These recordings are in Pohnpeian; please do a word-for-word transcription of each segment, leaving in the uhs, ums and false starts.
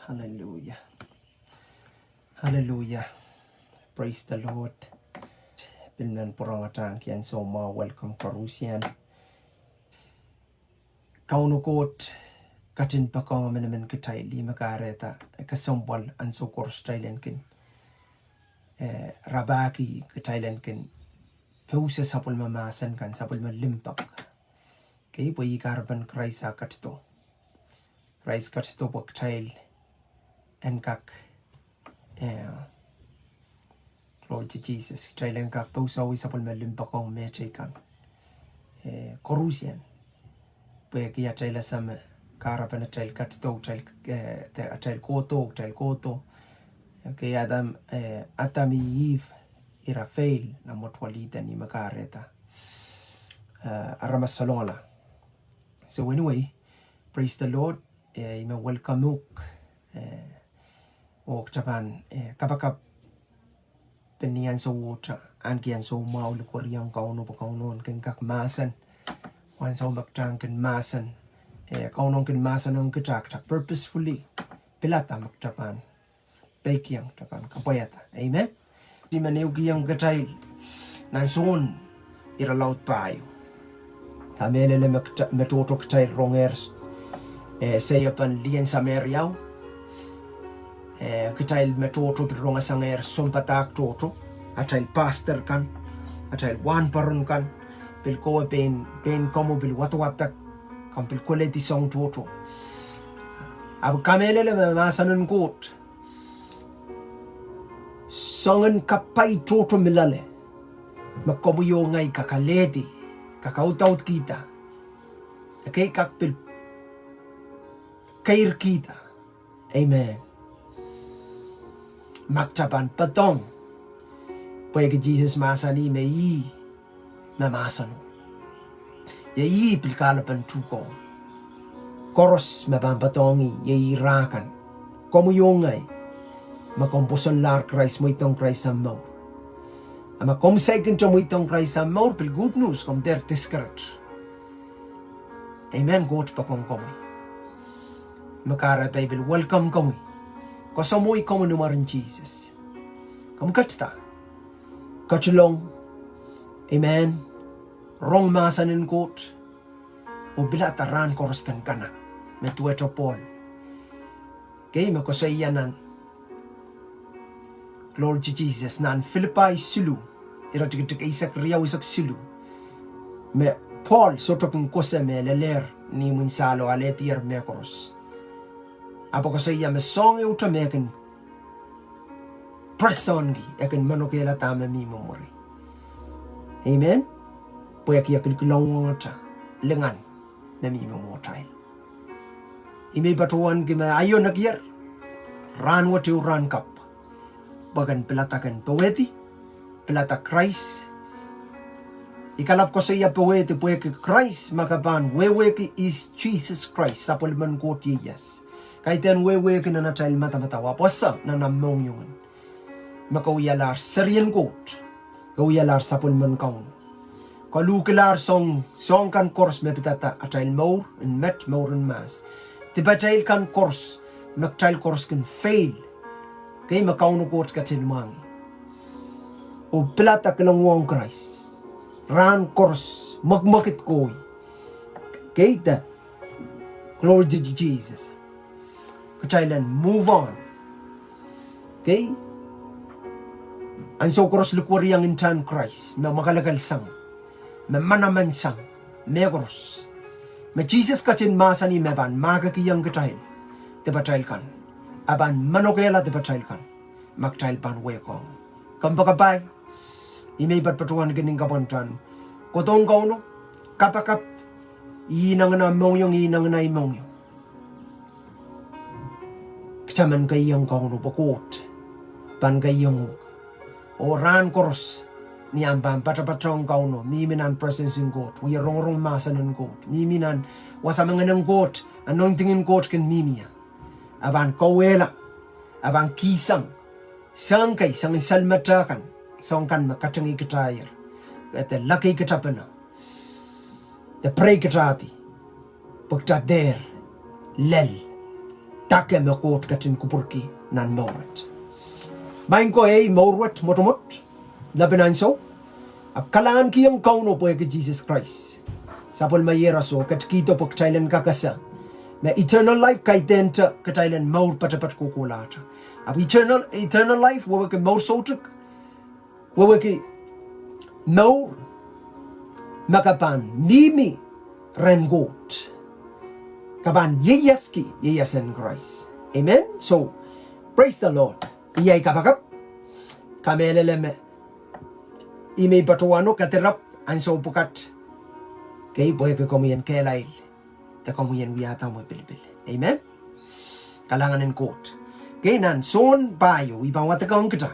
Hallelujah. Hallelujah. Praise the Lord. Pil men pwurehng atail ahneki ansou mwahu, welcome koarusie. Kauno Koht ketin poakohng emenemen kitail, ih me kahrehda e kesempwal ansou koaros kitail en kin, eh, rapahki, kitail en kin pousehla sapwellime mahsen kan, sapwellime limpoak. Kei, pwe ih kahrepen Krais ah ketido. Krais ketido pwe kitail en kak, eh, glory to Jesus, kitail en kak pousehla sapwellime limpoak ong mehteikan, eh, koarusie. Pwehki atail ese me kahrepen atail ketido, atail, eh, de, atail kohdo, atail kohdo. Kei, Adam, eh, Adam oh Ihp, ira fail nan mwetuwel Ihden, ih me kahrehda, eh, aramas salongala. So anyway, praise the Lord. Eh, ih me welcome uhk, eh, oh kitail pahn, eh, kapakap pen ni ansou wet, ahneki ansou mwahu, likwerihong Kauno pwe Kauno en kin kak mahsen. Ansou me kitail kin mahsen, eh, Kauno kin mahsen ong kitail, kitail purposefully pilada me kitail pahn peikiong, kitail pahn kapwaiada. Amen. Ih me neukiong kitail nan Sohn irelaud pahieu. Kamehlele me kita-, me tohto kitail rongehr, eh, seiepen lien Sameria. Eh, kitail me tohto pil rongesangehr sounpadahk tohto. Atail pastor kan, atail wahnpoaron kan, pil kowe pein, pein komwi pil wadawadek, komw pil koledi soahng tohto. Ahpw kamehlele me mahsen en Koht, soangen kapai tohto me loale, me komwi oh ngehi kak alehdi, kak audaudkihda, ekei kak pil keirkihda. Amen. Ma kitail pahn poadohng, pwehki Sises mahsanih me ih me mahseno. Iei ih pil kahlepen tuhkehn koaros me pahn poadohng ih, iei ih rah kan. Komwi oh ngehi, ma komw pwosonlahr Krais, mweidohng Krais omw mour. A ma komw saikinte mweidohng Krais omw mour, pil good news, komw dehr discourage. Amen, Koht poakohng komwi. Me kahrehda I pil welcome komwi, koasoamwei komwi ni mwaren Sises. Komw ketida, ketilong, amen, rong mahsen en Koht, oh pilada rahn koaros ken kana, me duwehte Pohl. Kei me koasoia nan, glory to Jesus, nan Filipai siluh, iretikitik eisek riau, eisek siluh, me Pohl sohte kin kose me lelehr ni imwin sahlo, alehdier mehkoaros. Ahpw e koasoia me soahng ehute me e kin press on ki, e kin manokehla dahme mi mwomwuri. Amen. Pwehki e kilkilongwongete lingan me mi mwomwohtail. I men patohwanki me aio nekier, rahnwet ehu rahn kapw, pwe ken pilada ken powehdi, pilada Krais. I kalap koasoia powehdi pwehki Krais, ma ke pahn wehwehki Sises Krais, sapwellimen Koht ieias, kaidehn wehwehki nan atail madamadau, ahpw ese nan omw mohngiong, me ke wialahr serien Koht, ke wialahr sapwellimen Kauno. Ke luhkilahr soahng, soahng kan koaros me pidada atail mour en met, mour en mahs. Dipatail kan koaros, me kitail koaros kin fail. Kei me Kauno Koht ketin mwahngih. Oh pilada kilangwohng Krais rahn koaros, mwekimwekid kowe. Kei de, glory to Jesus. Kitail en move on. Kei, ansou koaros likweriong ntahn Krais, me mwakelekel sang, me manaman sang, mehkoaros. Me Sises ketin mahsanih me pahn mahkikihong kitail dipatail kan, a pahn manokehla dipatail kan, ma kitail pahn wehkohng. Kompoakepahi, I men patohwanki nin kapwandahn kohdohng Kauno, kapakap, inengieng omw mohngiong, inengieng ahi mohngiong. Kitail men keiong Kauno pwe Koht pahn keiong uhk. Oh rahn koaros, ni omw pahn patapatohng Kauno, mihmi nan presence en Koht, wie rongorong mahsen en Koht, mihmi nan wasa me Ngehn en Koht, anointing en Koht kin mihmi ie, a pahn kauwehla, a pahn kihsang soahng kei, soangen selmete kan, soahng kan me katingih kitail, de lakei kitapene, de preikitahdi, pwe kitail dehr lel Ake me Koht ketin kupwurki nan mour wet. Maing ko, ei mour wet mwotomwot, lepin ansou, ahpw kalahngan kihong Kauno pwehki Sises Krais. Sapwellime iehros oh ketikihdo pwe kitail en kak ese me eternal life kaidehn te kitail en mour poatopoat kohkohlahte. Ahpw eternal, eternal life wehwehki mour soutuk, wehwehki mour me ke pahn mihmi rehn Koht, ke pahn ieiaski ieiasen Krais. Amen. So, praise the Lord. Iei ai kapakap. Kamehlele me I men patohwano kadirepw ansou pwukat. Kei, pwehki komwi en kehlail de komwi en wiahda omwi pilipil. Amen. Kalahngan en Koht. Kei, nan Sohn pahieu, I pahn wadekohng kita.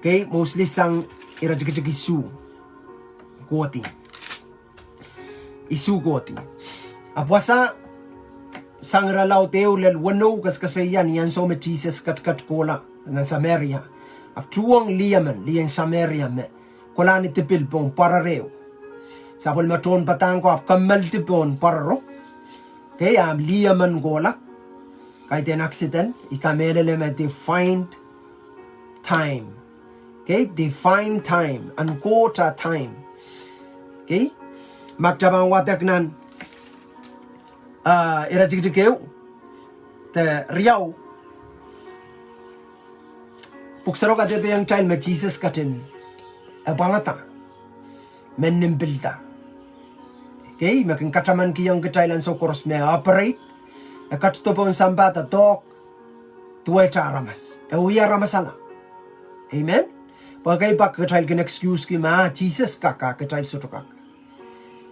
Kei, mostly sang iretikitik isuh kohdi. Isuh kohdi. Ahpw wasa sang irelaud ehu lel weneu koasokoasoia ni ansou me Sises ketiket kohla nan Sameria. Ahpw tuhwong lih emen, lih en Sameria me kohla ni dipil pohn pwarero. Sapwellime tohnpadahk ko ahpw kammaldi pohn pwarero. Kei, ahpw lih emen kohla. Kaidehn accident, I kamehlele me divine time. Kei, divine time, en Koht ah time. Kei, ma kita pahn wadek nan, ah, iretikitik ehu de riau, Pwuhk Sarawi kadehdehiong kitail me Sises ketin, e pwangada, men nim pilda. Kei, me kin kataman kihong kitail ansou koaros me operate, e ketido pohn sampah doadoahk duwehte aramas. E wia aramasala. Amen. Pwe kei, pak kitail kin excuse ki me, ah, Sises kak, ah, kitail sohte kak.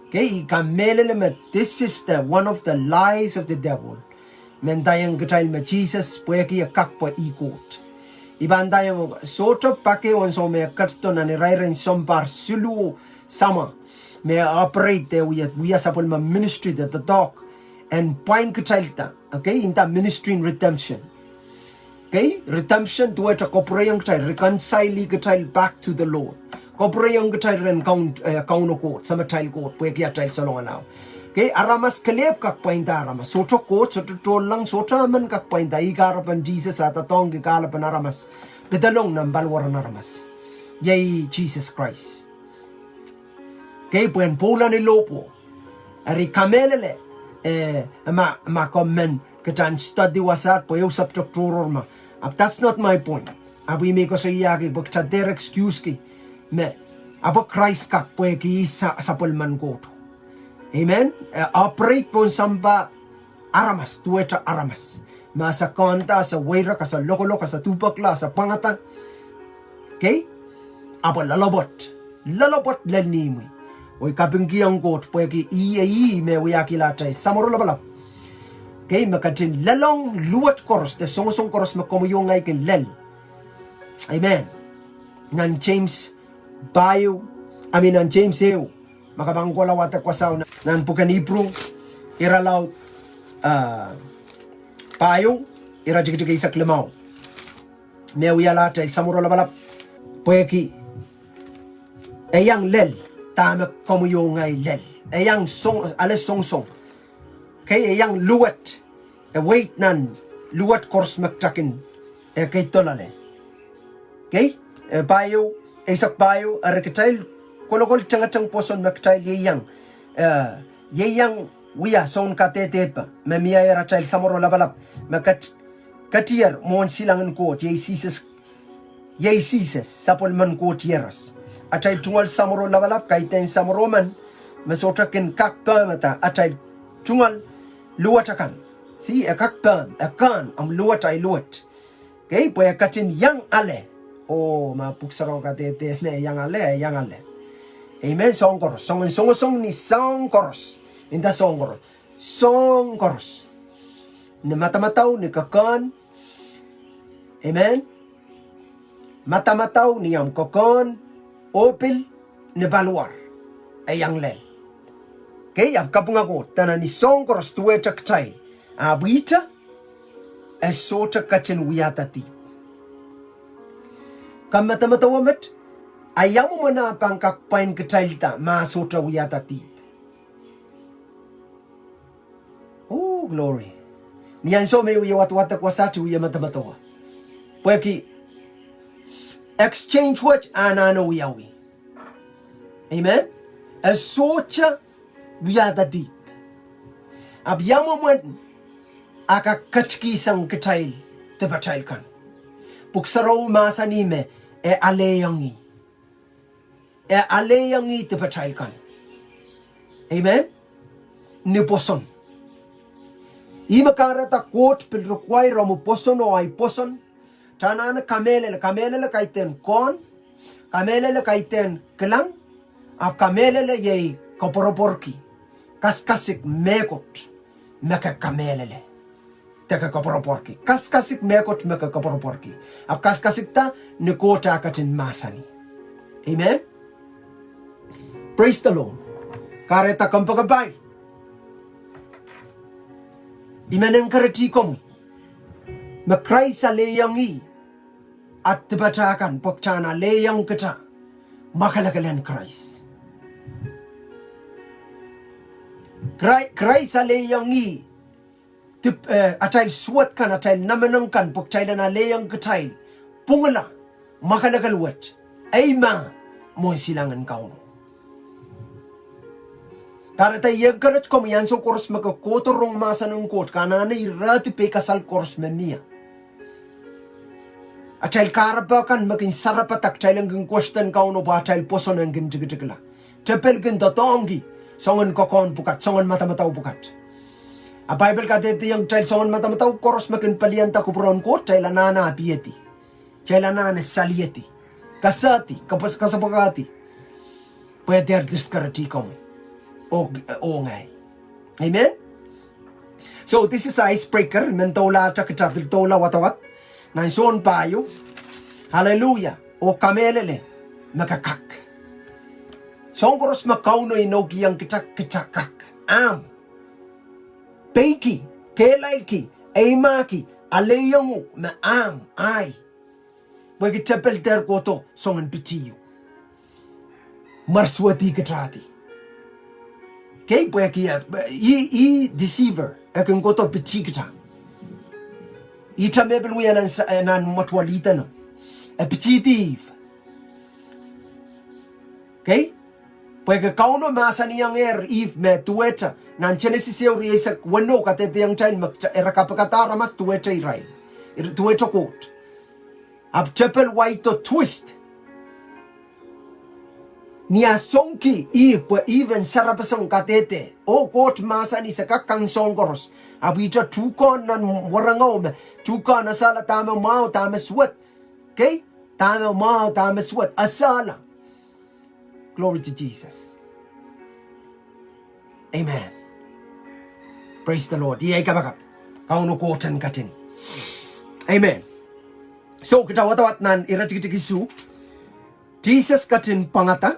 Kei, I kamehlele me this is the one of the lies of the devil. Men ndaiong kitail me Sises pwehki e kak pwe ih Koht. I pahn ndaiong sohte pak ehu ansou me e ketido nan irairen sounpar siluh sama me operate, e wia, wia sapwellime ministry de doadoahk en pwain kitailda. Okay, inda ministry en redemption. Okay, redemption duwehte kapwurehiong kitail, reconcile kitail back to the Lord. Kapwurehiong kitail rehn Kaun, eh, Kauno Koht, Samatail Koht, pwehki atail salongala. Okay, aramas kelehpw kak pwainda aramas. Sohte Koht, sohte tohnleng, sohte emen kak pwainda. Ih kahrepen Sises ah doadoahngki kahlepen aramas. Pedolong nan paliwaren aramas. Iei Sises Krais. Okay, pwehn pwoula ni lohpwuo. Eri kamehlele, eh, ma, ma komw men kitail en study wasaht pwe ehu subject tohrohr ma. Ahpw that's not my point. Ahpw I men koasoiahki pwe kita dehr excuse ki me, ahpw Krais kak pwehki ih sa, sapwellimen Koht. Amen. Eh, operate pohn sampah aramas, duwehte aramas. Ma se kaunda, se weirek, se lokolok, se duhpekla, se pwangada. Okay? Ahpw loalopwoat. Loalopwoat lel ni imwi. Oh I kapingkihong Koht pwehki ih, ih me wiahkihla atail Samworo Lapalap. Okay, me ketin lelong luwet koaros, de songosong koaros me komwi oh ngehi kin lel. Amen. Nan James pahieu, I mean, nan James ehu. Ma ke pahn kohla wadek wasao nan, nan pwuken Ipru, irelaud, ah, pahieu, iretikitik eisek limau. Me wiahla atail Samworo Lapalap. Pwehki e iang lel, dahme komwi oh ngehi lel. E iang song, ale songosong. Okay, e iang luwet. E weid nan luwet koaros me kita kin, eh, keido loale. Okay? Eh, pahieu, eisek pahieu, eri kitail kolokol tengeteng pwoson me kitail ieiang, eh, ieiang wia soun kadehdepe me mieier atail Samworo Lapalap, me ket-, ketier mwohn silangin Koht, iei Sises, iei Sises, sapwellimen Koht Iehros. Atail tungoal Samworo Lapalap, kaidehn samworo men, me sohte kin kak pehmada atail tungoal luwet akan. See, e kak pehm, e kehn, ahmw luwet, ahi luwet. Okay, pwe e ketin iang ale. Oh, ma Pwuhk Sarawi kadehde me iang ale, iang ale. Amen, soahng koaros, soangen songosong ni soahng koaros. Inda soahng koaros. Soahng koaros. Ni madamadau, ni kekehn. Amen. Madamadau, ni ahmw kekehn. Oh pil, ni paliwar. E iang lel. Okay, ahpw kapinga Koht, dene ni soahng koaros duwehte kitail. Ahpw ihte, e sohte ketin wiahda dihp. Ke medemedewe met, a ia mwomwen ah pahn kak pwain kitailda ma sohte wiahda dihp. Oh, glory. Ni ansou me I wie wadawadek wasaht I wie medemedewe. Pwehki exchange wet anahne wiawi. Amen. E sohte wiahda dihp. Ahpw ia mwomwen a kak ketikihsang kitail dipatail kan? Pwuhk Sarawi mahsanih me e alehiong ih. E alehiong ih dipatail kan. Amen. Ni pwoson. Ih me kahrehda Koht pil require omwi pwoson oh ahi pwoson. Anahne kamehlele, kamehlele kaidehn kohn, kamehlele kaidehn kilang, ahpw kamehlele iei koapworopworki, kasikasik mehkot me ke kamehlele de ke koapworopworki. Kasikasik mehkot me ke koapworopworki. Ahpw kasikasikda ni Koht ah ketin mahsanih. Amen. Praise the Lord. Kahrehda kompoakepahi. I men encourage komwi me Krais alehiong ih ah dipatail kan pwe kitail en alehiong kitail mwakelekel en Krais. Krai-, Krais alehiong ih dip-, eh, atail suwed kan, atail namenek kan pwe kitail en alehiong kitail pwungla mwakelekel wet, eimah mwohn silangin Kauno. Kahrehda I encourage komwi ansou koaros me ke kohdo rong mahsen en Koht, ke anahne irehdi peikasal koaros me mie. Atail kahrepe kan me kin sarapada, kitail en kin question Kauno pwe atail pwoson en kin tikitikla. Tepel kin doadoahngki soangen kokohn pwukat, soangen madamadau pwukat. A Paibil kadehdehiong kitail soangen madamadau koaros me kin pelianda kupwuren Koht, kitail anahne apihedi. Kitail anahne saliedi, kasehdi, kapas-, kasapwakehdi. Pwe dehr discourage komwi oh, oh ngehi. Amen. So this is icebreaker, men doulahte kitail pil doula wadawad nan sounpar ieu. Hallelujah. Oh kamehlele me ke kak. Soahng koaros me Kauno inoukihong kitail, kitail kak. Ahmw peiki, kehlailki, eimahki, alehiong uhk me ahmw, ahi. Pwehki tepel dehr kohdo soangen pitih uhk. Mwersuwedih kitaildi. Kei, pwehki, eh, ih, ih deceiver, e kin kohdo pitih kitail. Ihte me pil wia nan sa-, eh, nan mwetuwel Ihden, e pitihdi Ihp. Kei, pwehki Kauno mahsanihongehr Ihp me duwehte, nan Genesis ehu rieisek weneu kadehdehiong kitail me kitail, ira kapikada aramas duwehte irail. Ir-, duwehte Koht. Ahpw tepel waido twist. Ni ah songki Ihp pwe Ihp en sarapeseng kadehde. Oh Koht mahsanih se kak kang soahng koaros. Ahpw ihte tuhkehn nan werengau me, tuhkehn esehla dahme mwahu, dahme suwed. Kei, dahme mwahu, dahme suwed, esehla. Glory to Jesus. Amen. Praise the Lord. Iei ei kapakap. Kauno Koht en ketin. Amen. So, kitail wadawad nan iretikitik isuh. Sises ketin pwangada.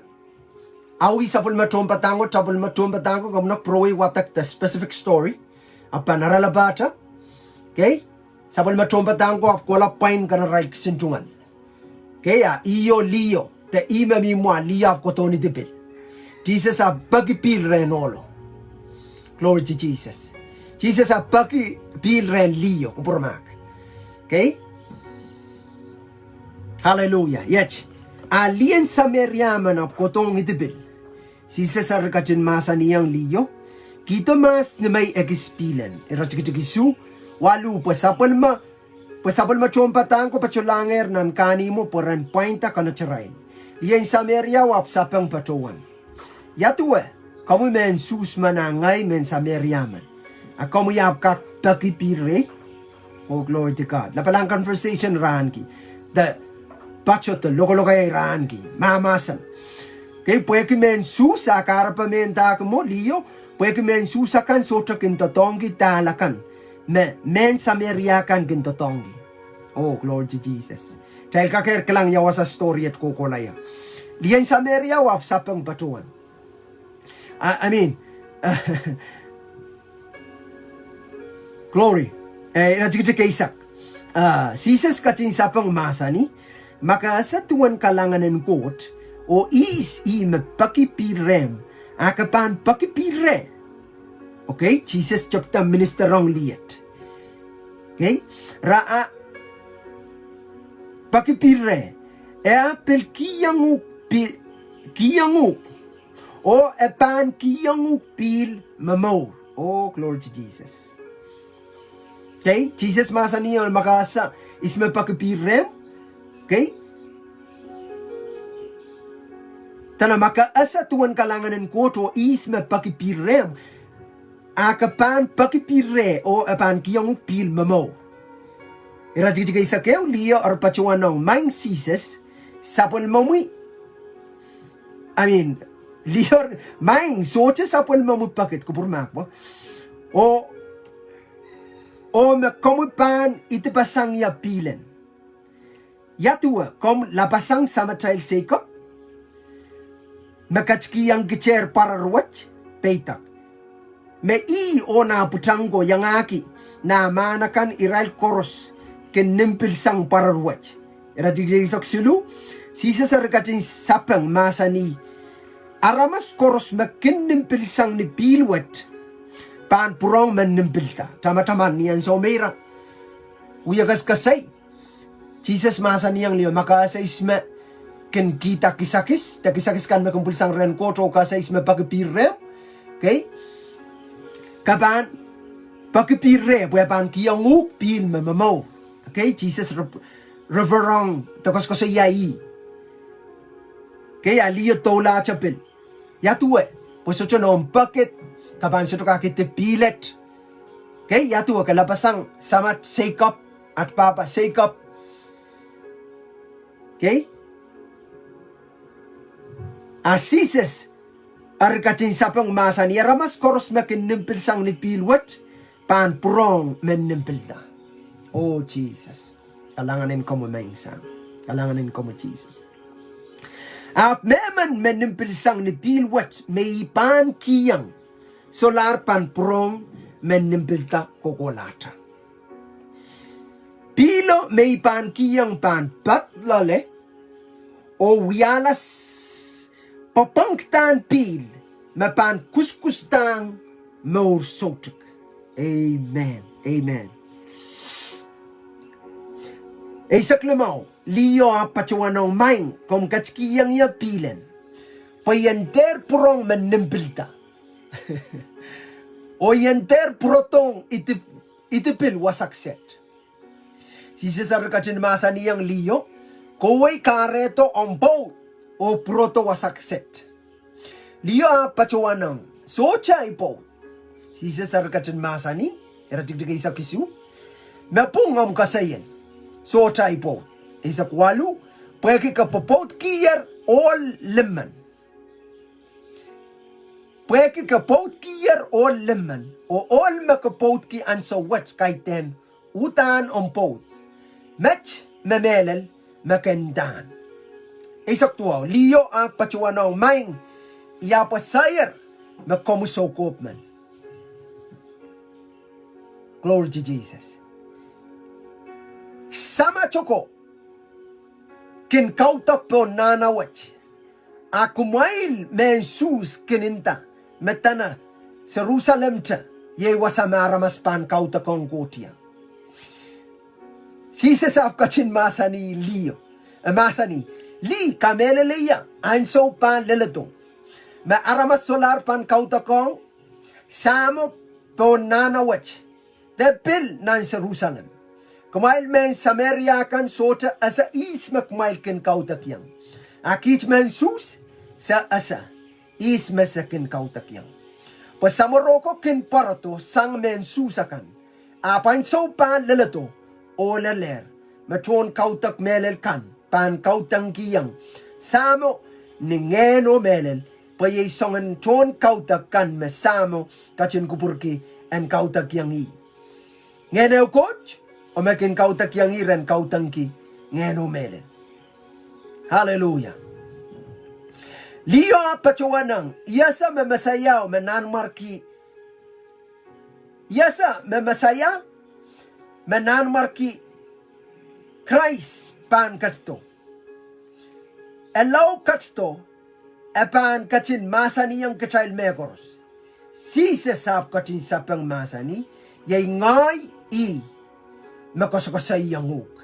Awi sapwellime tohnpadahk ko, sapwellime tohnpadahk ko, komw nek pwurowei wadek the specific story. Ahpw pahn aralapahte. Kei? Sapwellime tohnpadahk ko ahpw kohla pwain kan arail kisin tungoal. Kei, a ih oh liho, de ih me mi mwahl, liho ahpw kohdohn idipil. Sises ahpw peki pihl rehn ohlo. Glory to Jesus. Sises ahpw peki pihl rehn liho, kupwurmahk. Kei? Hallelujah. Iet. A lih en Sameria men ahpw kohdohng idipil. Sises eri ketin mahsanihong liho, kihdo mahs ni mei ekis pihlen. Iretikitik isuh, waluh, pwe sapwellime, pwe sapwellime tohnpadahk ko patolahngehr nan kahnimwo pwe ren pwainda kaneterail. Lih en Sameriao ahpw sapeng patohwan. Ia duwe, komwi mehn Suhs men, a ngehi mehn Sameria men, a komwi ahpw kak peki pihl rehi? Oh, glory to God. Lapalahn conversation ira ahneki. De patohdo, lokolokaia ira ahneki. Mahmahsen. Kei, pwehki mehn Suhs a kahrepe mehndahki mwo liho, pwehki mehn Suhs akan sohte kin doadoahngki dahla kan me mehn Sameria kan kin doadoahngki. Oh, glory to Jesus. Kitail kakehr kilang ia wasa story et kohkohla ie. Lih en Sameriao ahpw sapeng patohwan. I, I mean, glory. Eh, iretikitik eisek. Ah, Sises ketin sapeng mahsanih, ma ke ese duwen kalahngan en Koht, oh ihs ih me peki pihl rehmw, a ke pahn peki pihl reh? Okay, Sises tepda minister ong liet. Okay? Ra a peki pihl reh. E a pil kihong uhk pi-, kihong uhk. Oh e pahn kihong uhk pihl momour. Oh, glory to Jesus. Okay? Sises mahsanihong me ke ese ihs me peki pihl rehmw. Okay? Dene ma ke ese duwen kalahngan en Koht oh ihs me peki pihl rehmw, a ke pahn peki pihl reh oh e pahn kihong uhk pihl momour. Iretikitik eisek ehu, liho eri patohwanohng maing Sises, sapwellimomwi, I mean, liho, maing sohte sapwellimomwi pekid, kupwur mahk pwe. Oh, oh me komwi pahn idipasang ie pihlen. Ia duwe, komw lapasang samatail Seikop, me ketikihong kitail pwarer wet, peidek. Me ih oh nah pwutang ko iangahki nah mahn akan irail koaros kin nim pil sang pwarer wet. Iretikitik eisek siluh, Sises eri ketin sapeng mahsanih, aramas koaros me kin nim pil sang ni pihl wet pahn pwurehng mehn nim pilda. Tamataman ni ansou me ira wie kesikesei. Sises mahsanihong liho, ma ke ese ihs me kin kihda kisakis, de kisakis kan me kin pwil sang rehn Koht oh ke ese ihs me peki pihl rehmw. Okay? Ke pahn peki pihl reh, pwe e pahn kihong uhk pihl me momour. Okay? Sises re-, referrong de koasokoasoia ih. Okay? A liho doulahte pil. Ia duwe, pwe sohte noumw pekid, ke pahn sohte kak idip pihlet. Okay? Ia duwe, ke lapasang samat Seikop, at pahpa Seikop. Okay? A Sises eri ketin sapeng mahsanih, aramas koaros me kin nim pil sang ni pihl wet pahn pwurehng mehn nim pilda. Oh, Sises. Kalahngan en komwi maing Sahm. Kalahngan en komwi Sises. Ahpw mehmen me nim pil sang ni pihl wet me I pahn kihong, solahr pahn pwurehng mehn nim pilda kohkohlahte. Pihlo me I pahn kihong pahn ped loale, oh wiahla s-, pwopwongdahn pihl me pahn kuskustahng mour soutuk. Amen. Amen. Eisek limau, liho ahpw patohwanohng maing, komw ketikihong ie pihlen, pwe I en dehr pwurehng mehn nim pilda. Oh I en dehr pwurodohng idip-, idipil wasa kiset. Sises eri ketin mahsanihong liho, kowei kahrehdo omw pwoud oh pwurodo wasa kiset. Liho ahpw patohwanohng, sohte ahi pwoud. Sises eri ketin mahsanih, iretikitik eisek isuh, me pwung omw koasoien, sohte ahi pwoud. Eisek waluh, pwehki ke pwopwoudkiher ohl limmen. Pwehki ke pwoudkiher ohl limmen, oh ohl me ke pwoudki ansou wet kaidehn uhdahn omw pwoud. Met me mehlel me ke ndahn. Eisek duwau, liho ahpw patohwanohng maing, I ahpw eseier me komwi soukohp men. Glory to Jesus. Samatail ko kin kaudok pohn nahna wet. A kumwail mehn Suhs kin nda, me dene Serusalem te, iei wasa me aramas pahn kaudokiong Koht ie. Sises ahpw ketin mahsanih liho, e mahsanih, lih, kamehlele ie, ansou pahn leledo me aramas solahr pahn kaudokiong Sahmo pohn nahna wet, de pil nan Serusalem. Kumwail mehn Sameria kan sohte ese ihs me kumwail kin kaudokiong. A kiht mehn Suhs, se ese ihs me se kin kaudokiong. Pwe samworo ko kin pwarodo sang mehn Suhs akan. Ahpw ansou pahn leledo, oh lelehr, me tohn kaudok mehlel kan pahn kaudokihong Sahmo ni ngehn oh mehlel, pwe iei soangen tohn kaudok kan me Sahmo ketin kupwurki en kaudokiong ih. Ngehn ehu Koht, oh me kin kaudokiong ih ren kaudokki ngehn oh mehlel. Aleluia. Liho ahpw patohwanong, I ese me Mesaia me Nanmwarki, I ese me Mesaia me Nanmwarki Krais pahn ketido. E lao ketido, e pahn ketin mahsanihong kitail mehkoaros. Sises ahpw ketin sapeng mahsanih, iei ngehi ih. me koasokoasoiong uhk.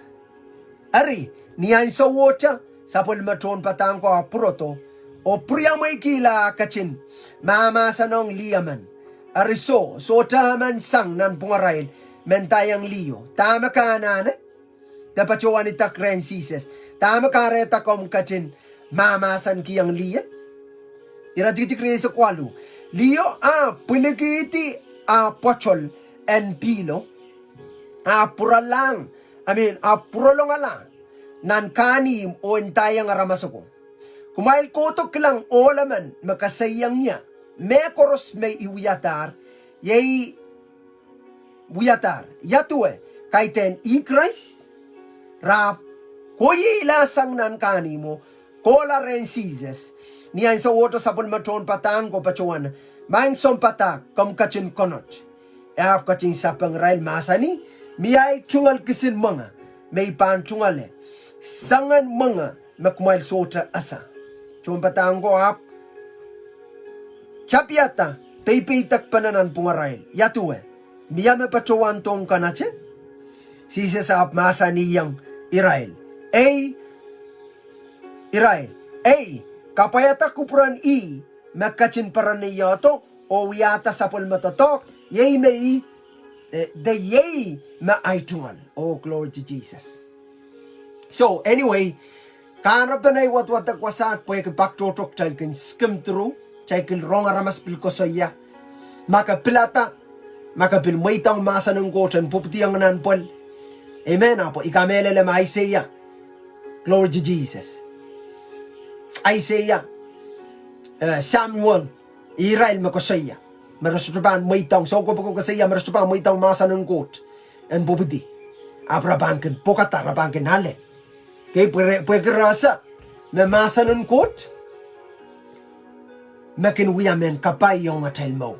Eri, ni ahnsowohte sapwellime tohnpadahk ko ahpw pwurodo, oh pwuriamweikihla ah ketin mahmahsanihong lih emen. Eri soh, sohte emen sang nanpwungarail me ndaiong liho, dahme ke anahne de patohwan idek rehn Sises? Dahme kahrehda komw ketin mahmahsankihong lih? Iretikitik rieisek waluh. Liho ahpw pwilikihdi ah pwoatol en pihlo, ahpw pwuralahng, I mean, ahpw pwurolongala nan kahnimw oh ndaiong aramas ako, Kumwail kohdo kilang ohl emen me koasoiong ie mehkoaros, koaros me I wiadahr, iei wiadahr, ia duwe, kaidehn ih Krais? Re ahpw koieila sang nan kahnimwo, kohla rehn Sises. Ni ahnsowohte sapwellime tohnpadahk ko patohwan, Maing sounpadahk, komw ketin konot. E ahpw ketin sapeng irail, mahsanih, Mie ahi tungoal kisin mwenge me I pahn tungoale, soangen mwenge me kumwail sohte ese. Tohnpadahk ko ahpw tapiada peipeidekpene nanpwungarail, Ia duwe, mie me patohwandohng konete? Sises ahpw mahsanihong irail, Ei, irail, Ei, kapwaiada kupwuren ih me ketin pereniohdo oh wiahda sapwellime doadoahk, iei me ih, eh, de iei me ahi tungoal. Oh, glory to Jesus. So, anyway, kahrepen ei wadwadek wasaht pwehki pak tohto kitail kin skim through, kitail kin rong aramas pil koasoia. Ma ke pilada, ma ke pil mweidohng mahsen en Koht en pwupwidiong nan pwel. Amen, ahpw I kamehlele me Aiseia, glory to Jesus, Aiseia, eh, Samuel, irail me koasoia me re sohte pahn mweidohng, soukohp ko koasoia me re sohte pahn mweidohng mahsen en Koht en pwupwidi, ahpw re pahn kin pwokada, re pahn kin ale. Kei, pwe re, pwehki re ese me mahsen en Koht me kin wia mehn kapai ong atail mour.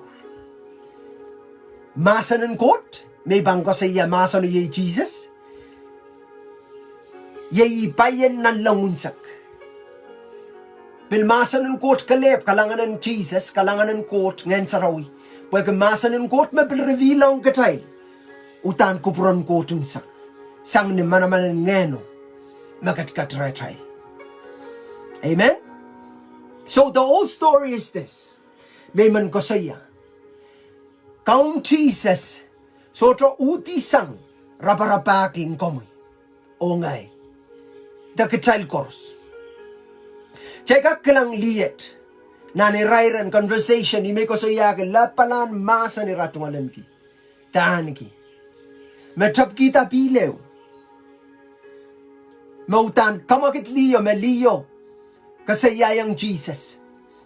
Mahsen en Koht me I pahn koasoia, mahsen iei Sises, iei ih paien nanleng unsek. Pil mahsen en Koht kelehpw, kalahngan en Sises, kalahngan en Koht, Ngehn Sarawi. Pwehki mahsen en Koht me pil reveal ong kitail uhdahn kupwuren Koht unsek sang ni manaman en Ngehno me ketiket rehtail. Amen. So the whole story is this. Me I men koasoia, Kaun Sises sohte uhdi sang raparapahki komwi oh ngehi de kitail koaros. Kitail kak kilang lihet nan irairen conversation I men koasoiahki, lapalahn mahsen ira tungoalenki de ahneki, me tepkihda pihl ehu me uhdahn kamwakid liho, me liho koasoiaiong Sises,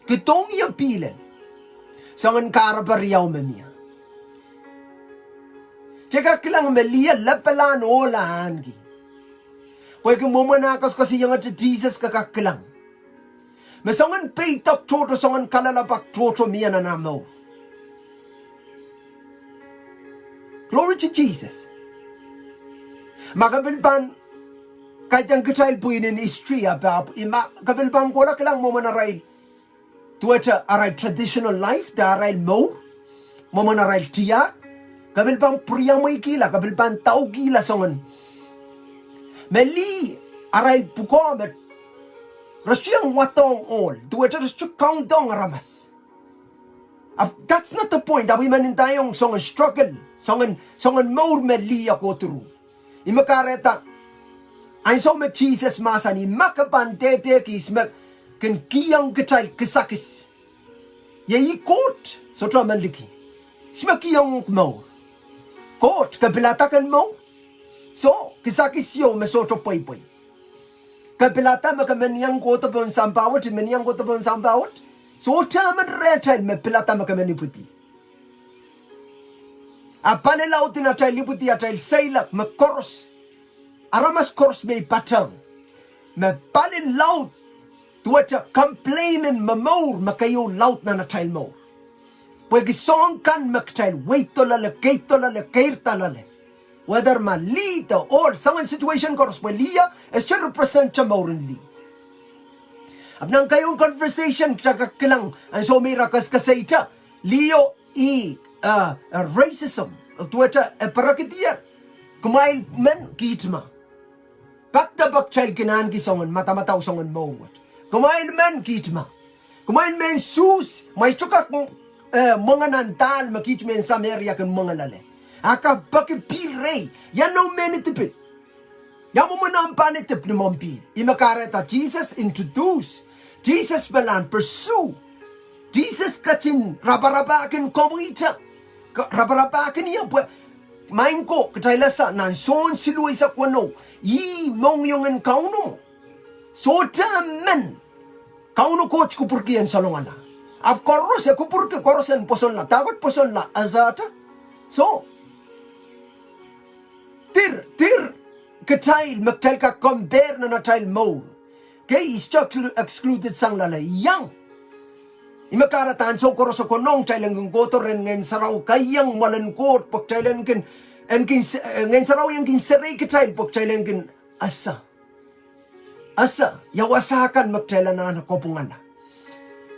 Kidohng ie pihl en, soangen kahrepe riau me mie. Kitail kak kilang me liho lapalahn ohl ah ahneki, pwehki mwomwen ah koasokoasoiongete Sises, ke kak kilang me soangen peidek tohto, soangen kalelapak tohto mie nan ah mour. Glory to Jesus. Ma ke pil pahn kaidehn kitail pwihn en history, ahpw, ahpw, ma ke pil pahn kohla kilang mwomwen arail, duwehte arail traditional life de arail mour, mwomwen arail tiahk, ke pil pahn pwuriamweikihla, ke pil pahn daukihla soangen me lih arail pwukoa me re sohte wadong ohl, duwehte re sohte kaundohng aramas. Ahpw that's not the point. Ahpw I men ndaiong soangen struggle, soangen, soangen mour me lih e go through. Ih me kahrehda ansou me Sises mahsanih, ma ke pahn dehdehki, ihs me kin kihong kitail kisakis? Iei Koht, sohte men liki. Ihs me kihong mour? Koht. Ke pilada ken mour? Soh, kisakis ieu me sohte pweipwei. Ke pilada me ke men iang kohdo pohn sampah wet, I men iang kohdo pohn sampah wet? Sohte men rehtail me pilada me ke men ipwidi. A palilaud en atail ipwidi, atail seiloak me koaros, aramas koaros me I patehng, me palilaud, duwehte complain en momour me keieu laud nan atail mour. Pwehki soahng kan me kitail weido loale, keido loale, keirda loale, whether ma lih de ohl, soangen situation koaros, pwe lih e sohte represent mouren lih. Ahpw nan keieun conversation kitail kak kilang ansou me ira kaskasaiada, liho ih, eh, eh, racism, duwehte e perekidier Kumwail men kiht ma. Pak depe kitail kin ahneki soangen madamadau, soangen mour wet. Kumwail men kiht ma. Kumwail men Suhs, mwein sohte kak, eh, mwenge nan dahl me kiht mehn Sameria kin mwenge loale. A ke peki pihl rehi, ia noumw mehn idipil? Ia mwomwen omw pahn idip ni omw pihl? Ih me kahrehda Sises introduce. Sises pahn pursue. Sises ketin raparapahkin komwi te. Ke raparapahkin ie pwe, maing ko, kitail ese nan Sohn siluh eisek weneu, ih mohngiong en Kauno. Sohte men. Kauno Koht kupwurki en salongala. Ahpw koaros e kupwurki koaros en pwosonla. Dahkot pwosonla? Ese te. So, dir, dir kitail me kitail kak compare nan atail mour. Kei, ih sohte exclu-, excluded sang loale. Iang. Ih me kahrehda ansou koaros e konehng kitail en kin kohdo rehn Ngehn Sarawi, keiong mwoalen Koht pwe kitail en kin, en kin se-, eh, Ngehn Sarawi en kin serei kitail pwe kitail en kin ese. Ese, ia wasa kan me kitail anahne kopwungala.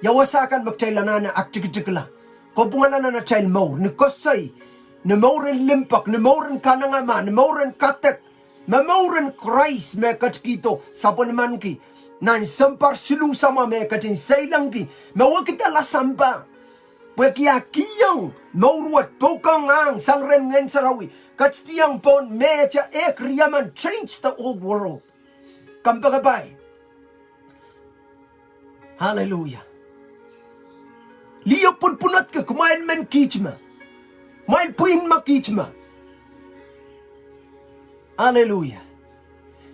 Ia wasa kan me kitail anahne aktikitikla. Kopwungala nan atail mour, ni koasoi, ni mour en limpoak, ni mour en kanengamah, ni mour en kadek, me mour en Krais me ketikihdo sapwellimanki nan sounpar siluh samwa me ketin seilengki, me wekidala sampah. Pwehki a kihong mour wet pwukoahng ahng sang rehn Ngehn Sarawi, ketidiong pohn mehte ehk riemen, change the whole world. Kompoakepahi. Hallelujah. Lih pwunpwunodki, kumwail men kiht ma. Kumwail pwihn ma kiht ma. Hallelujah.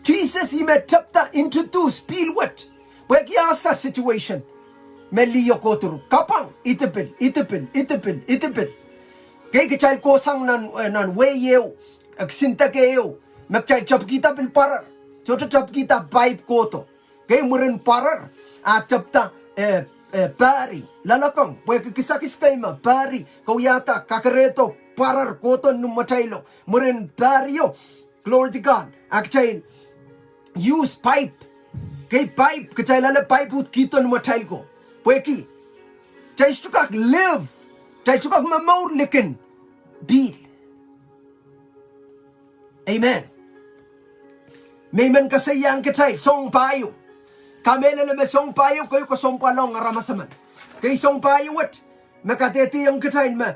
Sises ih me tepda introduce pihl wet. Pwehki a ese situation me lih kohdo ru. Kapwang, idipil, idipil, idipil, idipil. Kei, kitail kohsang nan, eh, nan wehi ehu, eh, kisin deke ehu, me kitail tepkihda pil pwarer. Sohte tepkihda paip kohdo. Kei, mwurin pwarer, a tepda, eh, eh, pahri, loalokong, pwehki kisakis kei me pahri, ke wiahda kakerehdo pwarer kohdo ni mwatailo. Mwurin pahrio, glory to God, a kitail use paip. Kei, paip, kitail ale paip uhd kihdo ni mwatail ko. Pwehki kitail sohte kak live, kitail sohte kak momour likin pihl. Amen. Me I men koasoiahng kitail, soahng pahieu. Kamehlele me soahng pahieu, keieu kesempwal ong aramas emen. Kei, soahng pahieu wet me kadehdehiong kitail me,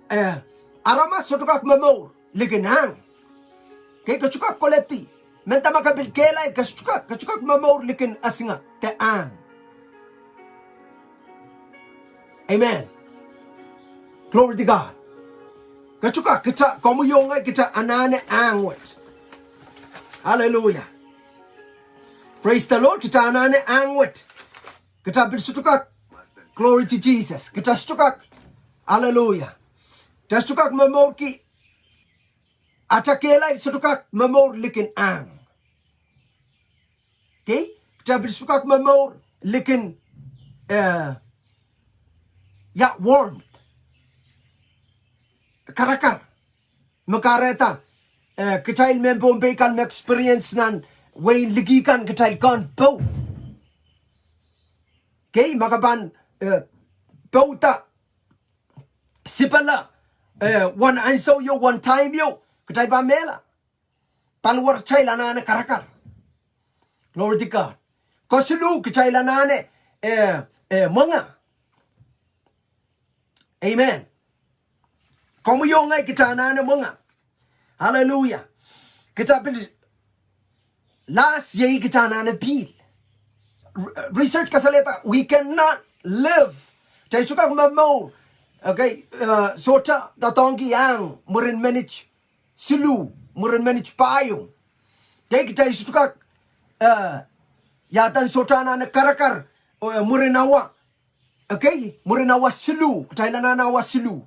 eh, aramas sohte kak momour likin ahng. Kei, ke sohte kak koledi. Mendahte ma ke pil kehlail, ke sohte kak, ke sohte kak momour likin esinga de ahng. Amen. Glory to God. Ke sohte kak, kita, komwi oh ngehi kita anahne ahng wet. Hallelujah. Praise the Lord, kita anahne ahng wet. Kita pil sohte kak, glory to Jesus. Kita sohte kak, hallelujah. Kita sohte kak momourki, ata kehlail sohte kak momour likin ahng. Kei, kita pil sohte kak momour likin, eh, ia, warmth. Karakar. Me kahrehda, eh, kitail mehn Pohnpei kan me experience nan wehin liki kan kitail kehn pou. Kei, ma ke pahn, eh, pouda sipala, eh, wen ansou ieu, wen time ieu, kitail pahn mehla. Paliwaratail anahne karakar. Glory to God. Kesiluh kitail anahne, eh, eh, mwenge. Amen. Komwi oh ngehi kita anahne mwenge. Hallelujah. Kita pil last iei kita anahne pihl. Re-, research kasalehda, we cannot live. Kitail sohte kak momour. Okay, eh, sohte doadoahngki ahng mwurin minit siluh, mwurin minit pahieu. Kei, kitail sohte kak, eh, iadan sohte anahne karakar, eh, mwurin awa. Okay, mwurin awa siluh, kitail anahne awa siluh.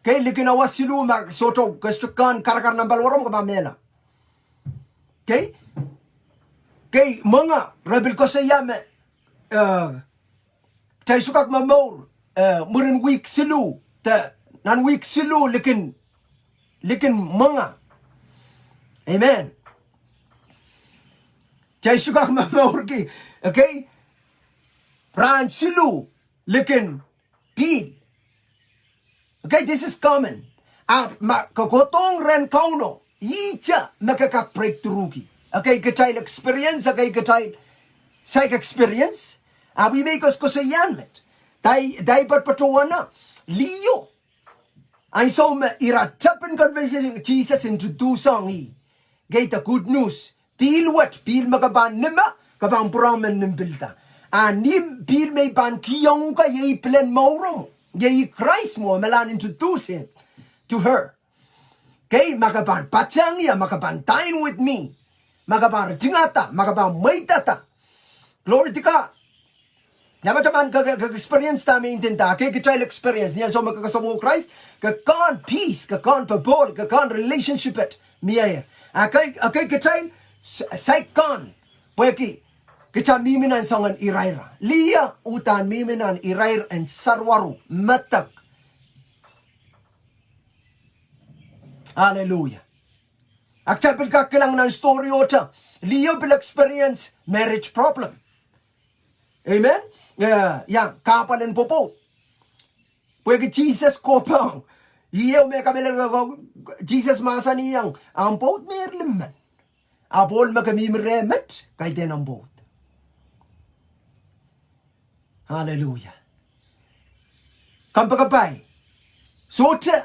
Kei, likin awa siluh ma sohte, ke sohte kehn karakar nan paliwaramw ke pahn mehla. Kei, kei, mwenge, re pil koasoia me, eh, kitail sohte kak momour, eh, mwurin wihk siluh, de nan wihk siluh likin, likin mwenge. Amen. Kitail sohte kak momourki, okay? Rahn siluh likin pihl. Okay, this is common. A ma ke kohdohng rehn Kauno, Ihte me ke kak breakthrough ki. Ekei kitail experience, ekei kitail saik experience. Ahpw ih me I koasokoasoiahn met. Dahme, dahme I patohwan, liho. Ansou me ira tepin conversation, Sises introduce ong ih. Kei the good news. Pihl wet, pihl me ke pahn nime, ke pahn pwurehng men nim pilda. A ni pihl me I pahn kihong uhk iei pilen mour mwo, iei Krais mwo, me lahn introduce him to her. Kei, ma ke pahn patehng ie, ma ke pahn dine with me, ma ke pahn ritingada, ma ke pahn mweidada. Glory to God. Ia me taman ke, ke, ke experience dahme I ndinda, ekei kitail experience. Ni ansou me ke kasamwoh Krais, ke kehn peace, ke kehn popohl, ke kehn relationship et mie. Ekei, ekei kitail s-, saik kehn. Pwehki kitail mihmi nan soangen irair. Liho uhdahn mihmi nan irair en sarawaro, medek. Hallelujah. A kitail pil kak kilang nan story ohte, liho pil experience marriage problem. Amen. Eh, ia, kahpwal en pwopwoud. Pwehki Sises kohpehng. Ih ehu me kamehlele, Sises mahsanihong, ahmw pwoud me limmen. Ahpw ohl me ke mihmi reh met, kaidehn omw pwoud. Hallelujah. Kompoakepahi. Sohte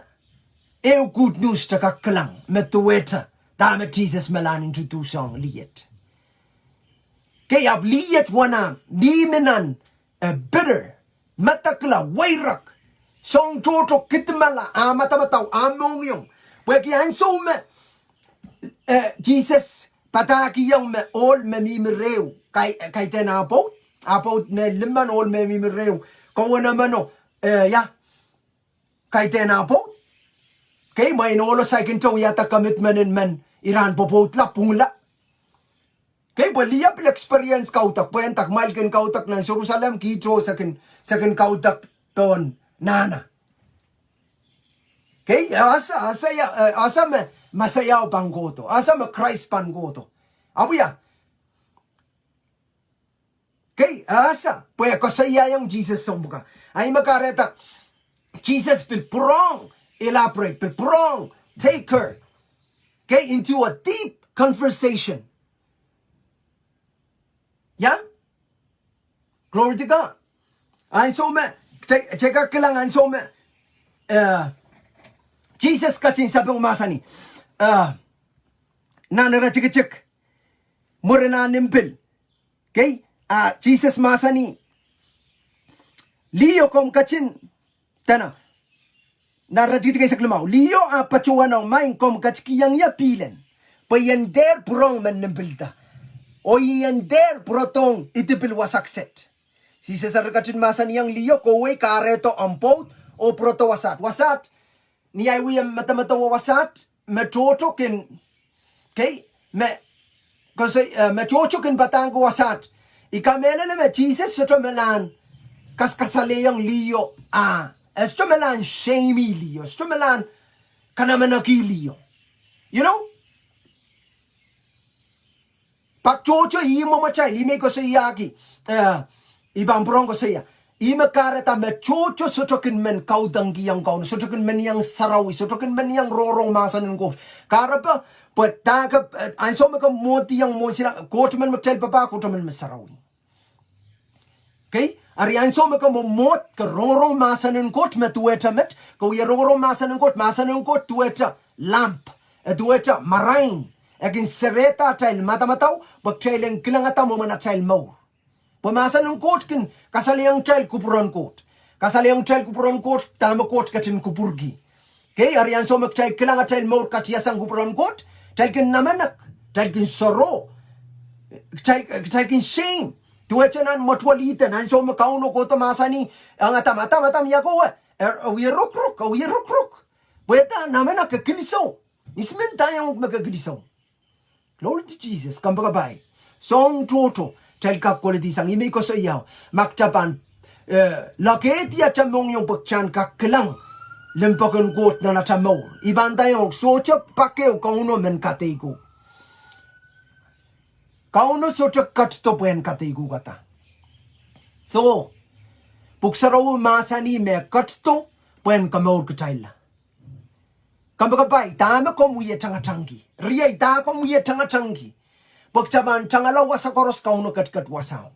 ehu good news te kak kilang me duwehte dahme Sises me lahn introduce ong liet. Kei, ahpw liet wahn ah mihmi nan, eh, bitter, medekla, weirek, soang tohto, kidimala, ah madamadau, ah mohngiong. Pwehki ansou me, eh, Sises padahkihong me ohl me mihmi reh, kai-, kaidehn ah pwoud, ah pwoud me limmen ohl me mihmi reh, kowe nemeno, eh, ia, kaidehn ah pwoud. Kei, mwein ohlo saikinte wiahda commitment en men ira en pwopwoudla, pwungla. Kei, pwe liho pil experience kaudok, pwe e nda kumwail kin kaudok nan Serusalem, kihdo se kin, se kin kaudok pohn nahna. Kei, ese, ese ia, eh, ese me Mesaia pahn kohdo, ese me Krais pahn kohdo. Ahpw ia. Kei, ese, pwe koasoiaiong Sises sounpwuka. Ahi me kahrehda Sises pil pwurehng elaborate, pil pwurehng take her, kei, into a deep conversation. Ia? Glory to God. Ansou me, kitail, kitail kak kilang ansou me, eh, Sises ketin sapeng mahsanih, eh, nan iretikitik, mwurin ah nim pil. Kei, ah, Sises mahsanih, liho komw ketin, dene, nan iretikitik eisek limau, liho ah patohwanohng, maing, komw ketikihong ie pihlen, pwe I en dehr pwurehng men nim pilda, oh I en dehr pwurodohng idipil wasa kiset. Sises eri ketin mahsanihong liho, kowei kahrehdo omw pwoud oh pwurodo wasaht. Wasaht, ni ahi wia medemedewe wasaht, me tohto kin, kei, me, koasoi, eh, me tohto kin padahngki wasaht. I kamehlele me Sises sohte me lahn kaskasalehiong liho, ah, e sohte me lahn shame-i liho, sohte me lahn kanamanekihla liho. You know? Pak tohto ih mwomwatail, ih me I koasoiahki, eh, I pahn pwurehng koasoia. Ih me kahrehda me tohto sohte kin men kaudokihong Kauno, sohte kin men iang sarawi, sohte kin men iang rongorong mahsen en Koht. Kahrepe, pwe dahke, eh, ansou me ke mwohdiong mwohn sila, Koht men me kitail papah, Koht men me sarawi. Kei, eri ansou me ke mwomwohd, ke rongorong mahsen en Koht me duwehte met, ke wie rongorong mahsen en Koht, mahsen en Koht duwehte lamp, e duwehte marain, e kin serehda atail madamadau, pwe kitail en kilangada mwomwen atail mour. Pwe mahsen en Koht kin kasalehiong kitail kupwuren Koht. Kasalehiong kitail kupwuren Koht, dahme Koht ketin kupwurki. Kei, eri ansou me kitail kilang atail mour katiasang kupwuren Koht, kitail kin namenek, kitail kin soroh, kitail, kitail kin shame. Duwehte nan mwetuwel Ihden, ansou me Kauno kohdo mahsanih, ong Adam, Adam, Adam, ia kowe? E, e wie rokorok, e wie rokorok. Pwehda namenek, e kilisou. Ihs men dahng me ke kilisou? Glory to Jesus, kompoakepahi. Soahng tohto, kitail kak koledi sang, ih me I koasoiao. Ma kitail pahn, eh, lokehdi atail mohngiong pwe kitail en kak kilang limpoak en Koht nan atail mour. I pahn daiong, sohte pak ehu Kauno men kadeiko. Kauno sohte ketido pwehn kadeikukada. So, Pwuhk Sarawi mahsanih me ketido pwehn komour kitailla. Kompoakepahi, dahme komw wie tangatangki? Riei, dahme komw wie tangatangki? Pwe kita pahn tangala wasa koaros Kauno ketiket wasao.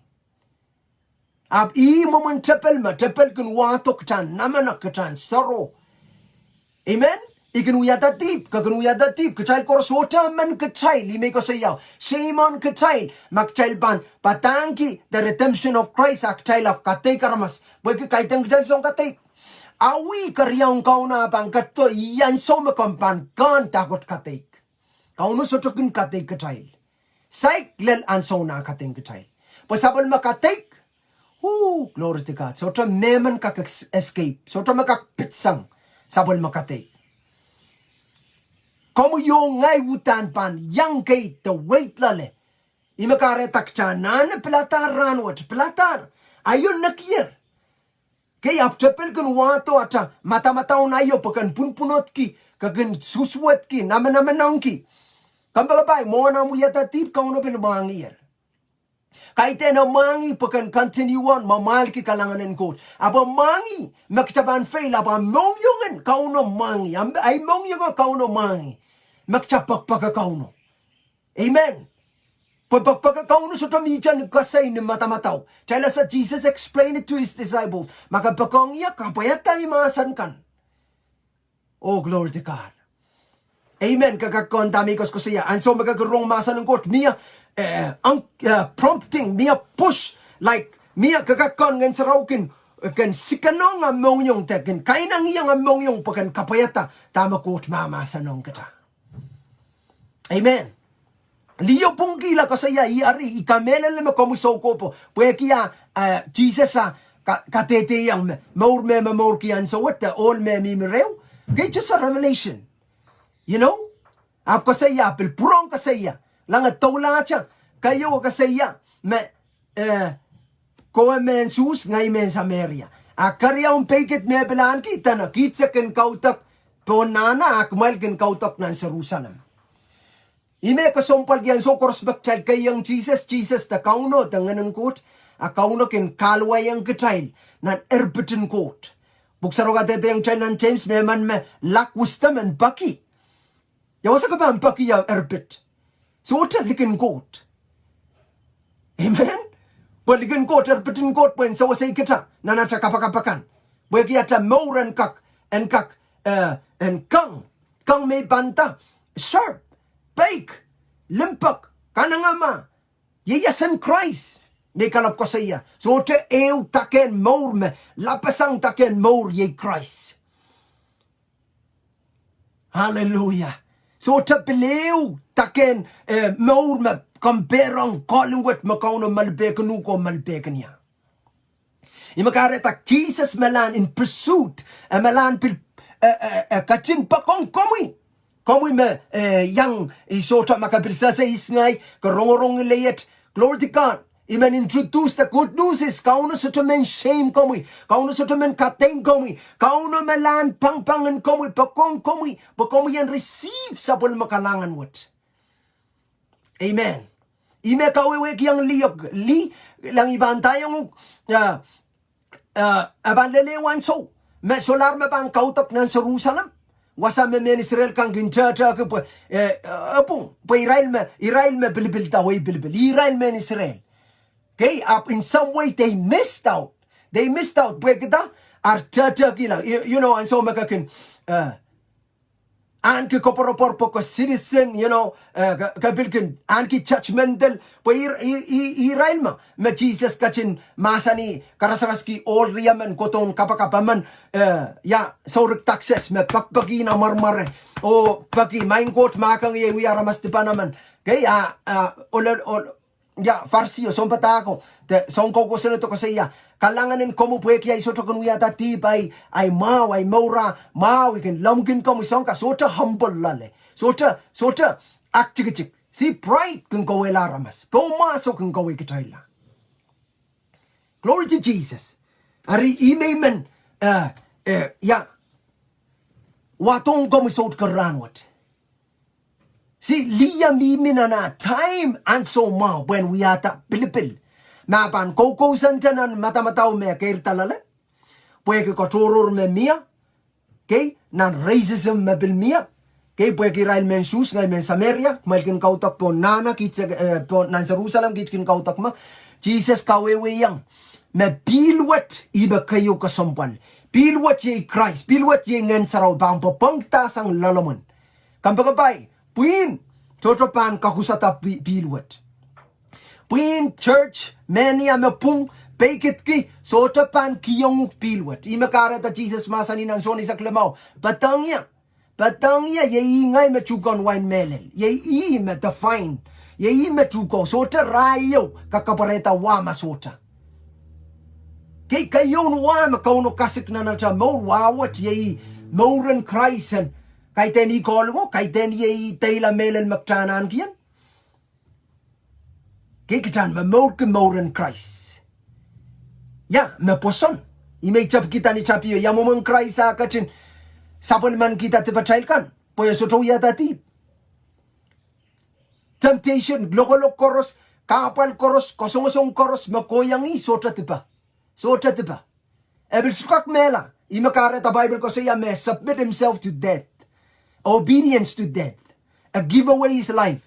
Ahpw ih mwomwen tepel me, tepel kin wahdo kita, namenek kita, sero. Amen. I kin wiahda dihp, ke kin wiahda dihp, kitail koaros, sohte emen kitail, ih me I koasoia, shame on kitail, ma kitail pahn padahngki the redemption of Christ, a kitail ahpw kadeik aramas. Pwehki kaidehn kitail soun kadeik. Awi keriaun Kauno pahn ketido, ih ansou me komw pahn kehn dahkot kadeik. Kauno sohte kin kadeik kitail. Saik lel ansoun ah kadeik kitail. Pwe sapwellime kadeik, ooh, glory to God. Sohte mehmen kak es-, escape. Sohte me kak pitsang sapwellime kadeik. Komwi oh ngehi uhdahn pahn iang kei de wet loale. Ih me kahrehda kita anahne piladahr rahnwet, piladahr. Aio nekier. Kei, ahpw tepel kin wahdo atail madamadau nan aio pwe ken pwunpwunodki, ke kin susuwedki, namenamenengki. Kompoakepahi, mwohn ahmw wiahda dihp Kauno pil mwahngiher. Kaidehn e mwahngih pwe ken continue on mwamwahlki kalahngan en Koht. Ahpw e mwahngih me kita pahn fail, ahpw ahmw mohngiong en Kauno mwahngih. Ahmw, ahi mohngiong en Kauno mwahngih. Me kita poakpoake Kauno. Amen. Pwe poakpoake Kauno sohte mihte ni koasoi ni madamadau. Tell us that Jesus explained it to his disciples. Ma ke poakohng ie, kapwaiada ei mahsen kan. Oh, glory to God. Amen. Ke kak kehn dahme I koasokoasoia. Ansou me ke kin rong mahsen en Koht, mie, eh, ang-, eh, prompting, mie push. Like, mie ke kak kehn Ngehn Sarawi kin, kin sikanohng ahmw mohngiong de kin kainangihong ahmw mohngiong pwe ken kapwaiada dahme Koht mahmahsanihong kita. Amen. Lih o pwungkihla koasoia, ih eri, I kamehlele me komwi soukohpo. Pwehki a, eh, Sises a ka-, kadehdehiong me mour me momourki ansou wet de ohl me mihmi reh. Kei just a revelation. You know? Ahpw koasoia, pil pwurehng koasoia. Lange doulahte, keieu koasoia me, eh, kowe mehn Suhs, ngehi mehn Sameria. A keriaun peikid me pil ahneki dene, kiht se kin kaudok pohn nahna, a kumwail kin kaudok nan Serusalem. Ih me kesempwalki ansou koaros me kitail keiong Sises, Sises de Kauno de Ngehn en Koht, a Kauno kin kahluwahiong kitail nan erpit en Koht. Pwuhk Sarawi kadehdehiong kitail nan James me emen me lack wisdom en peki. Ia wasa ke pahn peki ie erpit? Sohte, likin Koht. Amen. Pwe likin Koht, erpit en Koht pwe en sewese kita nan atail kapakap akan. Pwehki atail mour en kak, en kak, eh, en kang. Kang me I pahn nda, sharp, peik, limpoak, kanengamah, ieias en Krais. Me I kalap koasoia, sohte ehu dakehn mour me lapasang dakehn mour iei Krais. Hallelujah. Sohte pil ehu dakehn, eh, mour me compare ong kohlin wet me Kauno malipehkin uhk oh malipehkin ie. Ih me kahrehda Sises melahn in pursuit, e melahn pil, eh, eh, eh, ketin poakohng komwi. Komwi me, eh, iang, I sohte, ma ke pil sehse ihs ngehi, ke rongorong ileiet. Glory to God. I men introduce the good news is Kauno sohte men shame komwi. Kauno sohte men kadeik komwi. Kauno melahn pangpang en komwi, poakohng komwi, pwe komwi en receive sapwellime kalahngan wet. Amen. Ih me kawehwehkiong lih, lih, lang I pahn ndaiong uhk, ah, eh, e pahn lel ehu ansou me solahr me pahn kaudok nan Serusalem. Wasa me mehn Israel kan kin tehtehki pwe, eh, eh, pwung, pwe irail me, irail me pilipil, dawei pilipil, irail mehn Israel. Okay, ahpw in some way they missed out. They missed out. Pwehki dah? Ar tehtehkihla. You, you know, ansou me ke kin, eh, ahneki koapworopwor pwe ke citizen, you know, eh, ke, ke pil kin ahneki judgmental, pwe ir-, ir-, ir-, irail me, me Sises ketin mahsanih, karasaraski ohl riemen kohdohn kapakap emen, eh, ia, sourik taxes me pekipeki nan mwaremware, oh peki, maing Koht mahkang ie wia aramas dipan emen. Okay, a, a, ole, ole, ia, Farisi oh sounpadahko, de soun koukousoan e koasoia, kalahngan en komwi pwehki ahi sohte kin wiahda dihp, ahi, ahi mwahu, ahi mour a mwahu, I kin lemmwiki komwi, soang ka sohte humble loale. Sohte, sohte aktikitik. See, pride kin kauwehla aramas. Pohnmwahso kin kaweikitailla. Glory to Jesus. Eri ih me I men, eh, eh, ia, wadohng komwi soutik rahnwet. See, lih e mihmi nan ah time ansou mwahu pwehn wiahda pilipil. Ma pahn koukousoante nan madamadau me keirda loale, pwehki katohrohr me mie, Kei, nan racism me pil mie. Kei, pwehki irail mehn Suhs, ngehi mehn Sameria, kumwail kin kaudok pohn nahna, kiht se, eh, pohn nan Serusalem, kiht kin kaudok me. Sises kawehweiong me pihl wet ih me keieu kesempwal. Pihl wet iei Krais, pihl wet iei Ngehn Sarawi pahn pwopwongdahsang loalomwen. Kompoakepahi, pwihn sohte pahn kakusada pi-, pihl wet. Pwihn, church, mehnia me pwung, peikidki, sohte pahn kihong uhk pihl wet. Ih me kahrehda Sises mahsanih nan Sohn eisek limau, Poadohng ie, poadohng ie, iei ih ngehi me tuhkehn wain mehlel. Iei ih me the vine. Iei ih me tuhko, sohte rahi ehu kak kapwarehda wa ma sohte. Kei, keieun wa me Kauno kasik nan atail mour, wa wet iei mouren Krais en, kaidehn ih kohlongo, kaidehn iei deila mehlel me kitail anahnkihong. Kei, kitail momourki mouren Krais. Ia, me pwoson. Ih me I tepkihda ni tapio, ia mwomwen Krais eh ketin sapwellimanikihda dipatail kan, pwe e sohte wiahda dihp. Temptation, lokolok koaros, kahpwal koaros, kasongosong koaros me kohiong ih sohte dipe. Sohte dipe. E pil sohte kak mehla. Ih me kahrehda Bible koasoia me submit himself to death. Obedience to death. A give away his life.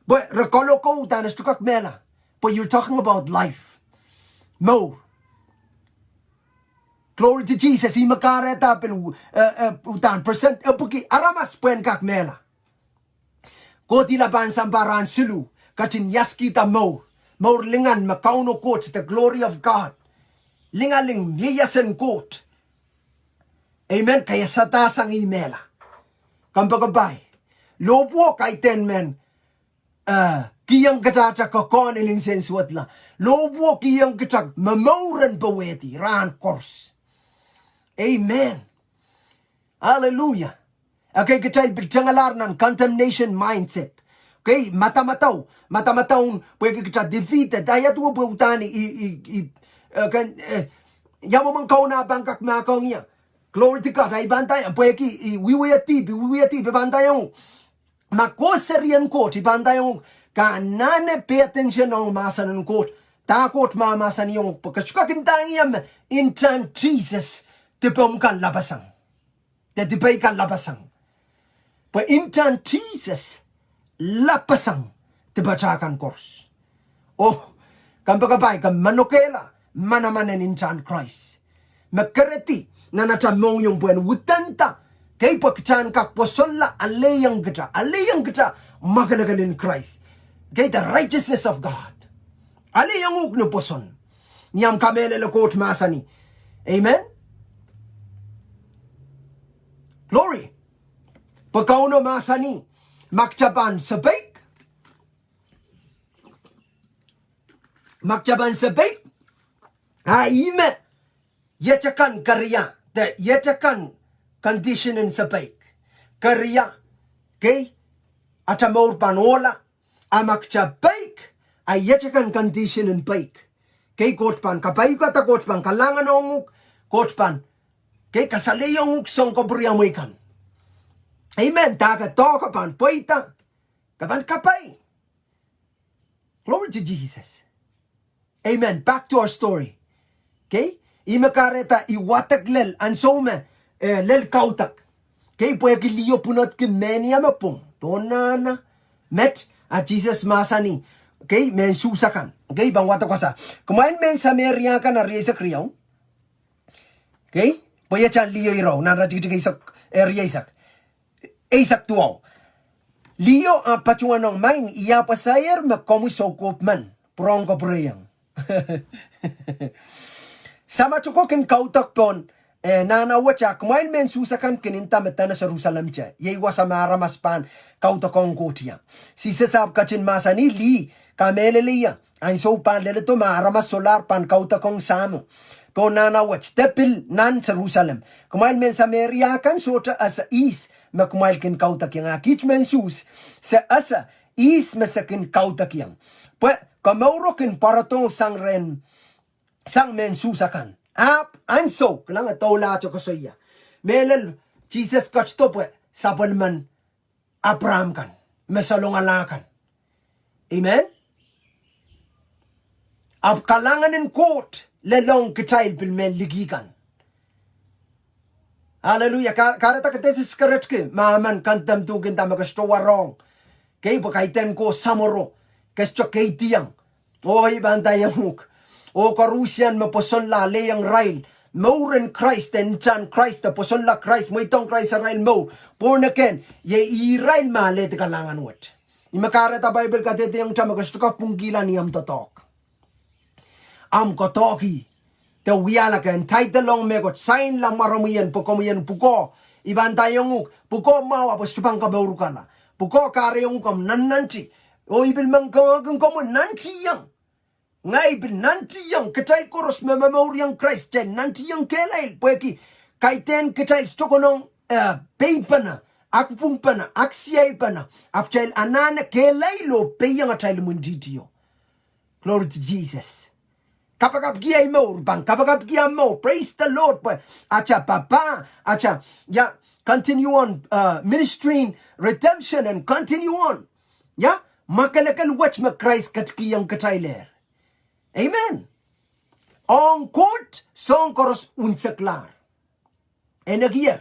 Pwe re kolokol uhdahn e sohte kak mehla. Pwe you're talking about life. Mour. Glory to Jesus. Ih me kahrehda pil, eh, eh, uhdahn present, eh, pwehki aramas pwehn kak mehla. Kohdihla pahn sampah rahn siluh, ketin iaskihda mour. Mour lingan me Kauno Koht, the glory of God. Lingaling, ieiasen Koht. Amen. Kaiasada sang ih mehla. Kompoakepahi. Lohpwuo kaidehn men, eh, kihong kitail atail kokohn en nsensuwedla. Lohpwuo kihong kitail momouren powehdi rahn koaros. Amen. Hallelujah. Ekei kitail pil tengalahr nan condemnation mindset. Kei, madamadau, madamadau en pwehki kitail defeated. Ia duwe pwe uhdahn i, i, i, eh, kan, eh, ia mwomwen Kauno pahn kak mahkohng ie. Glory to God. Ahi pahn ndaiong, pwehki i wiewia dihp, i wiewia dihp, i pahn ndaiong. Ma ke serien Koht, i pahn ndaiong, ke anahne pay attention ong mahsen en Koht. Dah Koht mahmahsanihong, pwe ke sohte kak ndahng ie me, ntahn Sises, dipomw kan lapasang. De dipei kan lapasang. Pwe ntahn Sises lapasang dipatail kan koaros. Oh, kompoakepahi, ke manokehla manaman en ntahn Krais. Me keredi nan atail mohngiong pwehn witenda. Kei, pwe kitail en kak pwosonla, alehiong kitail, alehiong kitail mwakelekel en Krais. Kei, the righteousness of God. Alehiong uhk ni pwoson. Ni ahmw kamehlele Koht mahsanih. Amen. Glory. Pwe Kauno mahsanih, ma kitail pahn sapeik, ma kitail pahn sapeik, a ih me iet akan keria, de iet akan condition en sapeik. Keria, kei, atail mour pahn ohla, a ma kitail peik, a iet akan condition en peik. Kei, Koht pahn kapaikada, Koht pahn kalahngan ong uhk, Koht pahn, kei, kasalehiong uhk soang kapwuriamwei kan. Amen. Dah ke doh ke pahn pweida, ke pahn kapai. Glory to Jesus. Amen. Back to our story. Kei, ih me kahrehda I wadek lel ansou me, eh, lel kaudok. Kei, pwehki liho pwunodki mehnia me pwung. Donana. Met, a Sises mahsanih. Kei, mehn Suhs akan. Kei, pahn wadek wasa. Kumwail mehn Sameria kan, a rieisek riau. Kei, pwe iet a liho irau, nan iretikitik eisek, eh, rieisek. Eisek duwau. Liho a patohwan ong, Maing, I ahpw esaier me komwi soukohp men, pwurehng kapwurehiong. Samatail ko kin kaudok pohn, eh, nahna wet, a kumwail mehn Suhs akan kin nda me dene Serusalem te. Iei wasa me aramas pahn kaudok ong Koht ie. Sises ahpw ketin mahsanih, Lih, kamehlele ie. Ansou pahn leledo ma aramas solahr pahn kaudok ong Sahmo. Pohn nahna wet, de pil nan Serusalem. Kumwail mehn Sameria kan sohte ese ihs me kumwail kin kaudokiong. A kiht mehn Suhs, se ese ihs me se kin kaudokiong. Pwe komouro kin pwarodo sang rehn, sang mehn Suhs akan. Ahpw ansou, kilang, e doulahte koasoia. Mehlel, Sises ketido pwe sapwellimen Abraham kan, me salongala kan. Amen. Ahpw kalahngan en Koht lel ong kitail pil mehn liki kan. Aleluia. Ka, kahrehda ke dehn siskaretki, ma emen kandam duhkin dahme ke sohte warohng. Kei pwe kaidehn ko samworo, ke sohte keidiong. Oh, I pahn ndaiong uhk. Oh, koaruhsian me pwosonla, lehiong irail mour en Krais, en ntahn Krais, de pwosonla Krais, mweidohng Krais arail mour, born again, iei irail me alehdi kalahngan wet. Ih me kahrehda Paipel kadehdehiong kitail me ke sohte kak pwungkihla ni omw doadoahk. Omw koadoahki de wiahla ke entitle ong mehkot, sainla mwaromwi en pwe komwi en pwukoa. I pahn ndaiong uhk, pwukoa mwahu ahpw sohte pahn komourkala. Pwukoa kahrehiong uhk omw nannanti. Oh I pil men koahiek komwi nantihong. Ngehi pil nantihong, kitail koaros me momouriong Krais, kitail nantihong kehlail, pwehki kaidehn kitail sohte konehng, eh, peipene, akpwungpene, aksiaipene, ahpw kitail anahne kehlail oh peiong atail imwintihtio. Glory to Jesus. Kapakapki ei mour, pahn kapakapki ei mour. Praise the Lord. Pwe atail pahpa, atail, ia, continue on, uh, ministering redemption and continue on. Ia, mwakelekel wet me Krais ketikihong kitailehr. Amen. Ong Koht, soahng koaros unseklahr. E nekier.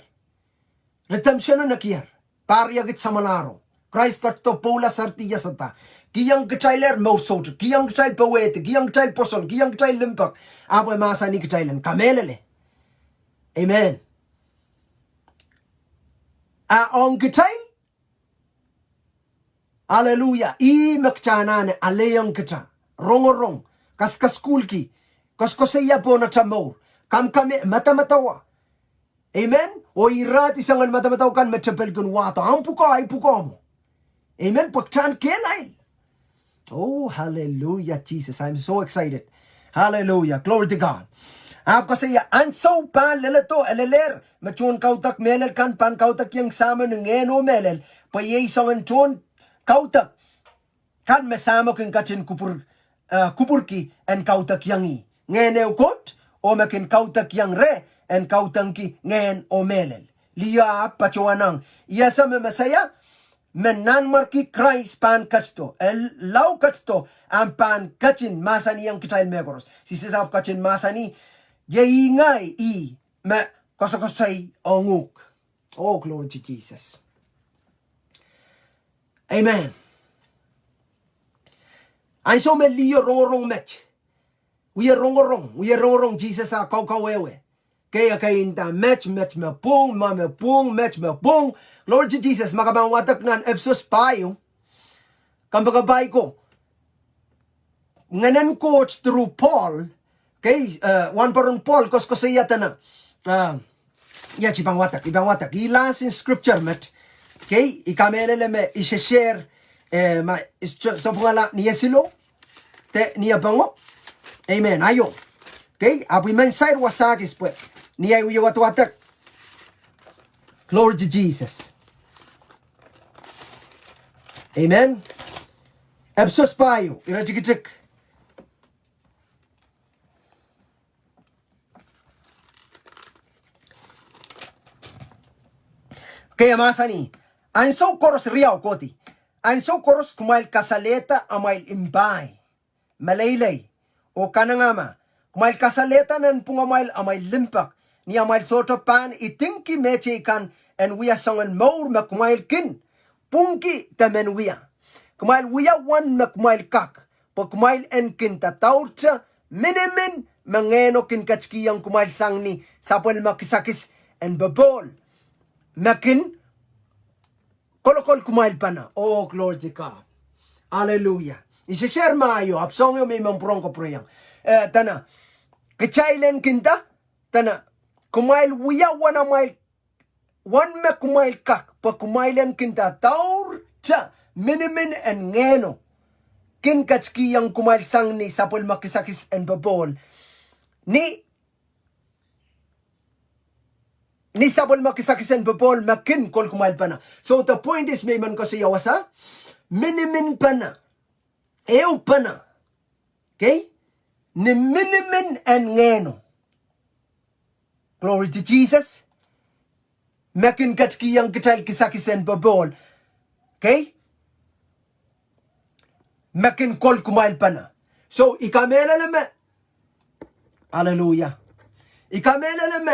Redemption e nekier. Pahr riekid samwalahro. Krais ketido pwoula, seridi, iasada. Kihong kitailehr mour soutuk. Kihong kitail powehdi. Kihong kitail pwoson. Kihong kitail limpoak. Ahpw e mahsanih kitail en kamehlele. Amen. A ong kitail, aleluia, ih me kitail anahne alehiong kitail, rongorong, kaskasukuhlki, koasokoasoia pohn atail mour, kamkam, madamadaua. Amen. Oh irahdi soangen madamadau kan me tepel kin wahdo. Omw pwukoa, ei pwukoa mwo. Amen. Pwe kitail kehlail. Oh, hallelujah, Jesus. I'm so excited. Hallelujah. Glory to God. Ahpw koasoia, ansou pahn leledo, e lelehr me tohn kaudok mehlel kan pahn kaudokiong Sahmo ni ngehn oh mehlel, pwe iei soangen tohn kaudok kan me Sahmo kin ketin kupwur, eh, kupwurki en kaudokiong ih. Ngehn ehu Koht, oh me kin kaudokiong re en kaudokki ngehn oh mehlel. Liho ahpw patohwanohng, I ese me Mesaia, me Nanmwarki Krais pahn ketido, e lao ketido, ahpw pahn ketin mahsanihong kitail mehkoaros. Sises ahpw ketin mahsanih, iei ngehi ih me koasokoasoi ong uhk. Oh, glory to Jesus. Amen. Ansou me liho rongorong met, wie rongorong, wie rongorong Sises ah kaukawehwe. Kei, kei nda met, met me pwung, ma me pwung, met me pwung. Glory to Jesus. Ma ke pahn wadek nan Episos pahieu, kompoakepahi ko. Ngehnen Koht through Paul, kei, eh, wahnpoaron Paul koasokoasoia dene, eh, ia, I pahn wadek, I pahn wadek. Ih last in scripture met. Kei, I kamehlele me I sesehre, eh, ma I so, sapwungala ni esilo de ni epengo. Amen. Aio. Kei, ahpw I men sair wasa kis pwe ni ahi wie wadewadek. Glory to Jesus. Amen. Episos pahieu, iretikitik. Kei, e mahsanih, ansou koaros, riau kohdi. Ansou koaros kumwail kasalehda amwail mpahi, meleilei, oh kanengamah. Kumwail kasalehda nanpwungamwail amwail limpoak, ni amwail sohte pahn idingki mehteikan en wia soangen mour me kumwail kin pwungki de men wia. Kumwail wia uwen me kumwail kak, pwe kumwail en kin dadaurte minimin me Ngehno kin ketikihong kumwail sang ni sapwellime kisakis en popohl, me kin kolokol kumwail pene. Oh, glory to God. Hallelujah. I sesehre ma aio, ahpw soahng ieu me I men pwurehng kapwurehiong. Eh, dene, kitail en kin da, dene, kumwail wia uwen amwail, uwen me kumwail kak, pwe kumwail en kin dadaurte minimin en Ngehno kin ketikihong kumwail sang ni sapwellime kisakis en popohl. Ni ni sapwellime kisakis en popohl me kin kol kumwail pene. So the point is, me I men koasoia wasa, minimin pene, ehu pene, kei, ni minimin en Ngehno. Glory to Jesus. Me kin ketikihong kitail kisakis en popohl, kei, me kin kol kumwail pene. So I kamehlele me, hallelujah, I kamehlele me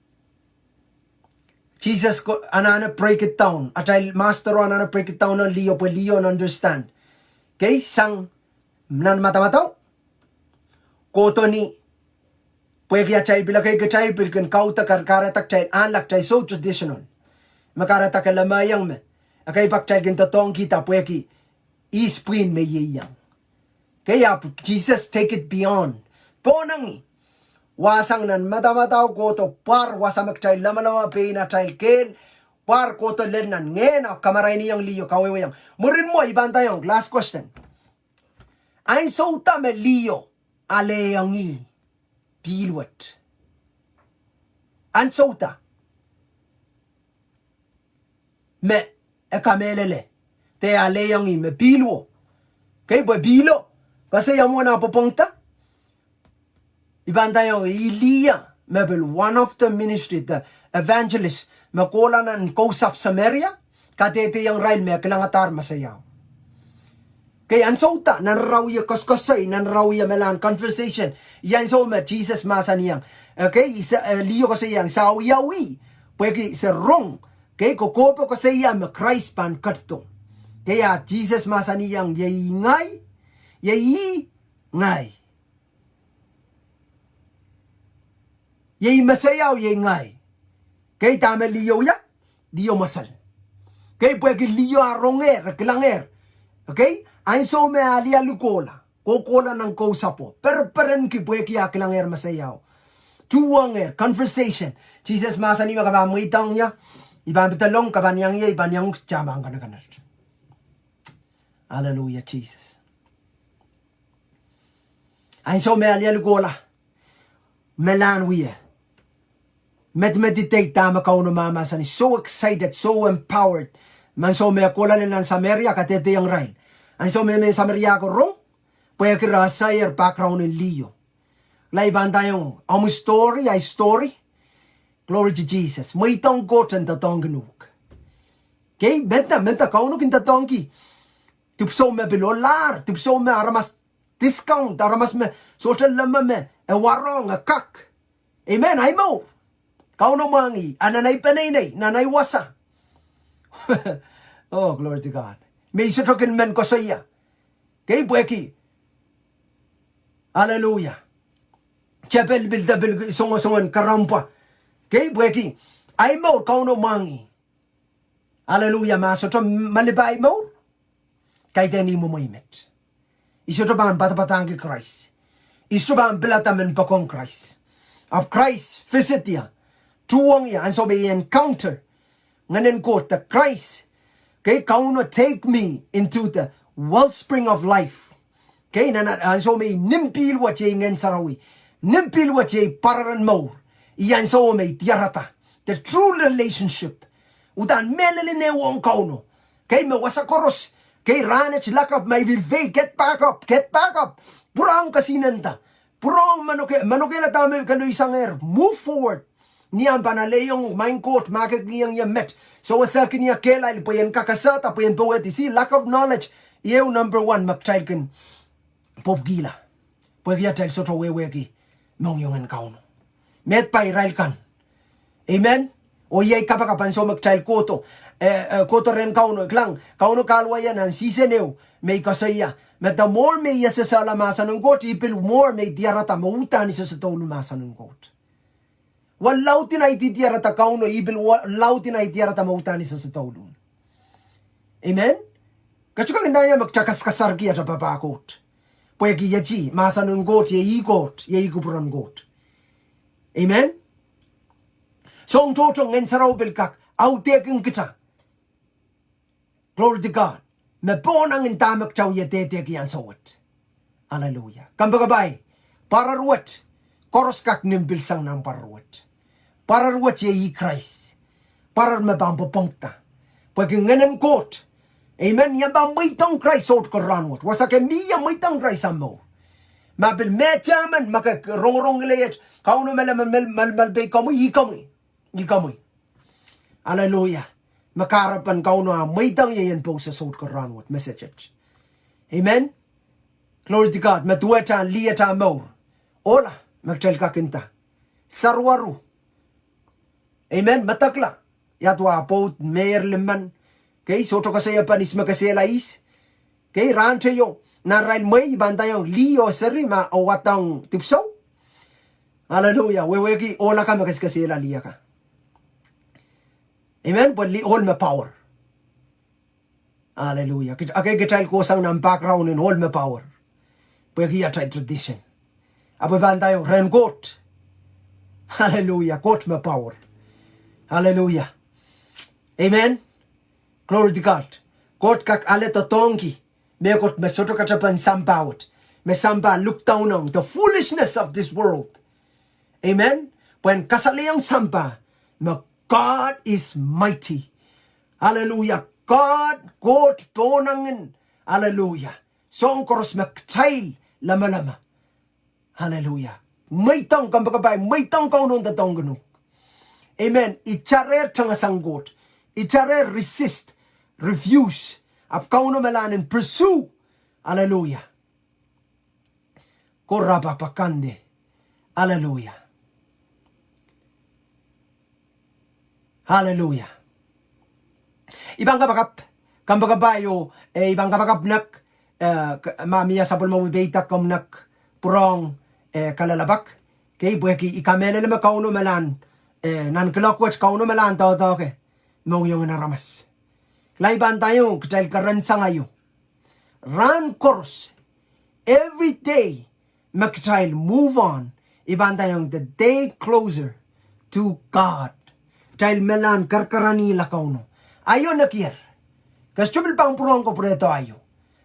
Sises ko-, anahne break it down. Atail master o anahne break it down nan liho pwe liho en understand. Okay, sang nan madamadau. Kohdo ni, pwehki atail pil, okay, kitail pil kin kaudok, kahrehda kitail ahnla kitail so traditional. Me kahrehda ke lemehiong me, okay, pak kitail kin doadoahngkihda pwehki ihs pwihn me ieiang. Okay, ahpw Sises take it beyond. Pohnangi. Wahsang nan madamadau kohdo pwar wasa me kitail lamalama pein atail kehl, pwar kohdo lel nan ngehn ahpw kamarainihong liho, kawehwehiong. Mwurin mwo I pahn ndaiong, last question. Ansou da me liho alehiong ih pihl wet? Ansou da me e kamehlele de alehiong ih me pihlo? Okay, pwe pihlo koasoia mwohn ah pwopwongda. I pahn ndaiong, ih lih me pil one of the ministry, the evangelist me kohla nan kousapw Sameria, kadehdehiong irail me kilangadahr Mesaiao. Okay, ansou da, nan ara wia koaskoasoi, nan ara wia melahn conversation, ih ansou me Sises mahsanihong, okay, se, eh, liho koasoiaiong, se wiawi pwehki se rong, okay, kokohp koasoia me Krais pahn ketido. Okay, a Sises mahsanihong, iei ngehi, iei ngehi. Iei Mesaiao, iei ngehi. Okay, dahme liho wia? Liho mwosel. Okay, pwehki liho a rongehr, e kilangehr. Okay, ansou me e alialu kohla, kohkohla nan kousapwo, pereperenki pwehki a kilangehr Mesaiao. Tuhwongehr, conversation. Sises mahsanih me ke pahn mweidohng ie, I pahn pedolong, ke pahn iang ie, I pahn iang uhk, kita pahn kanakanat. Hallelujah, Sises. Ansou me e alialu kohla, melahn wia, medimedidei dahme Kauno mahmahsanih, so excited, so empowered. Me ansou me e kohla lel nan Sameria, kadehdehiong irail. Ansou me mehn Sameria ko rong, pwehki re eseier background en liho. Lah I pahn ndaiong, omw story, ahi story. Glory to Jesus. Mweidohng Koht en doadoahngkin uhk. Okay, menda, menda Kauno kin doadoahngki dipwisou me pil ohlahr, dipwisou me aramas discount, aramas me sohte leme me e warohng, e kak. Amen, ahi mour. Kauno mwahngih, a nan ahi peneinei, nan ahi wasa. Oh, glory to God. Me I sohte kin men koasoia. Okay, pwehki, hallelujah, tepel pil, tepel songosongen karambwa. Okay, pwehki ahi mour Kauno mwahngih. Hallelujah, ma sohte malipe ahi mour, kaidehn ih mwomwei met. I sohte pahn padapadahngki Krais. I sohte pahn pilada men poakohng Krais. Ahpw Krais visit ie, tuhwong ie, ansou me I encounter Ngehnen Koht, the Christ. Okay, Kauno take me into the wellspring of life. Okay, nan ansou me I nim pihl wet iei Ngehn Sarawi, nim pihl wet iei pwararen mour. Ih ansou me I diarada the true relationship. Uhdahn mehlel en ehu ong Kauno. Okay, me wasa koaros, okay, rahnwet lakapw ma I pil fail, get back up, get back up. Pwurehng kesihnenda. Pwurehng manoke, manokehlahda me ke loisangehr, move forward. Ni ahmw pahn alehiong, Maing Koht, ma ke kihong ie met, sewesehkin ie kehlail pwe ien kak esehda, pwe ien powehdi. See, lack of knowledge, ieu number one me kitail kin pwopwukihla, pwehki atail sohte wehwehki mohngiong en Kauno. Meid pai irail kan. Amen. Oh iei kapakap ansou me kitail kohdo, eh, eh, kohdo rehn Kauno, kilang, Kauno kahluwa ie nan season ehu me I koasoia me the more me I esehla mahsen en Koht, I pil more me I diarada me uhdahn I sehse douluhl mahsen en Koht. Wa laudin ahi didiarada Kauno, I pil wa laudin ahi diarada me uhdahn I sehse douluhl. Amen. Kitail kak ndahng ie me kitail kaskasarki atail papah Koht, pwehki iei mahsen en Koht, iei Koht, iei kupwuren Koht. Amen. Soang tohto Ngehn Sarawi pil kak audehkin kitail. Glory to God. Me pohnangin dahme kitail wie dehdehki ansou wet. Hallelujah. Kompoakepahi, pwarer wet, koaros kak nim pihl sang nan pwarer wet. Pwarer wet iei Krais. Pwarer me pahn pwopwongda, pwehki Ngehnen Koht. Amen. Ien pahn mweidohng Krais sohte ko rahnwet. Wasa ke mie, mweidohng Krais ahmw mour. Ma pil mehte emen, ma ke rongorong ngileiet, Kauno mele, mele, mele, mele pei komwi, ih komwi. Ih komwi. Hallelujah. Me kahrepen Kauno ah mweidohng ie ien pousehla sohte ko rahnwet, message et. Amen. Glory to God. Me duwehte lihte mour, ohla me kitail kak nda, saruwaru. Amen. Medekla. Ia duwe pwoud, meir, limmen. Kei, sohte koasoia pahn ihs me kesehla ihs. Kei, rahn teio, nan irail mwehi I pahn ndaiong lih oh seri ma e wadohng dipwisou. Aleluia. Wehwehki ohl akan me kesehla lih akan. Amen. Pwe lih ohl me power. Aleluia. Kit-, ekei kitail kohsang nan background en ohl me power. Pwehki atail tradition. Ahpw I pahn ndaiong rehn Koht. Aleluia. Koht me power. Aleluia. Amen. Glory to God. Koht kak ale doadoahngki mehkot me sohte katepen sampah wet. Me sampah look down on the foolishness of this world. Amen. Pwehn kasalehiong sampah me God is mighty. Aleluia. God, Koht pohnangin. Aleluia. Soahng koaros me kitail lamalam. Aleluia. Mweidohng kompoakepahi, mweidohng Kauno doadoahngkin uhk. Amen. I tarer tangasang Koht. I tarer resist, refuse. Ahpw Kauno me lahn en pursue. Aleluia. Ko rapapakande. Aleluia. Aleluia. I pahn kapakap, kompoakepahi o, eh, I pahn kapakap nek, eh, k-, ma mie sapwellime pepeida komw nek pwurehng, eh, kalelapak. Kei, pwehki I kamehlele me Kauno me lahn, eh, nan kuloak wet Kauno me lahn doadoahke mohngiong en aramas. Lah I pahn ndaiong kitail karansang aio. Rahn koaros, every day, me kitail move on, I pahn ndaiong the day closer to God. Kitail me lahn karakarahkla Kauno. Aio nekier. Ke sohte pil pahn pwurehng ko pwurehdo aio.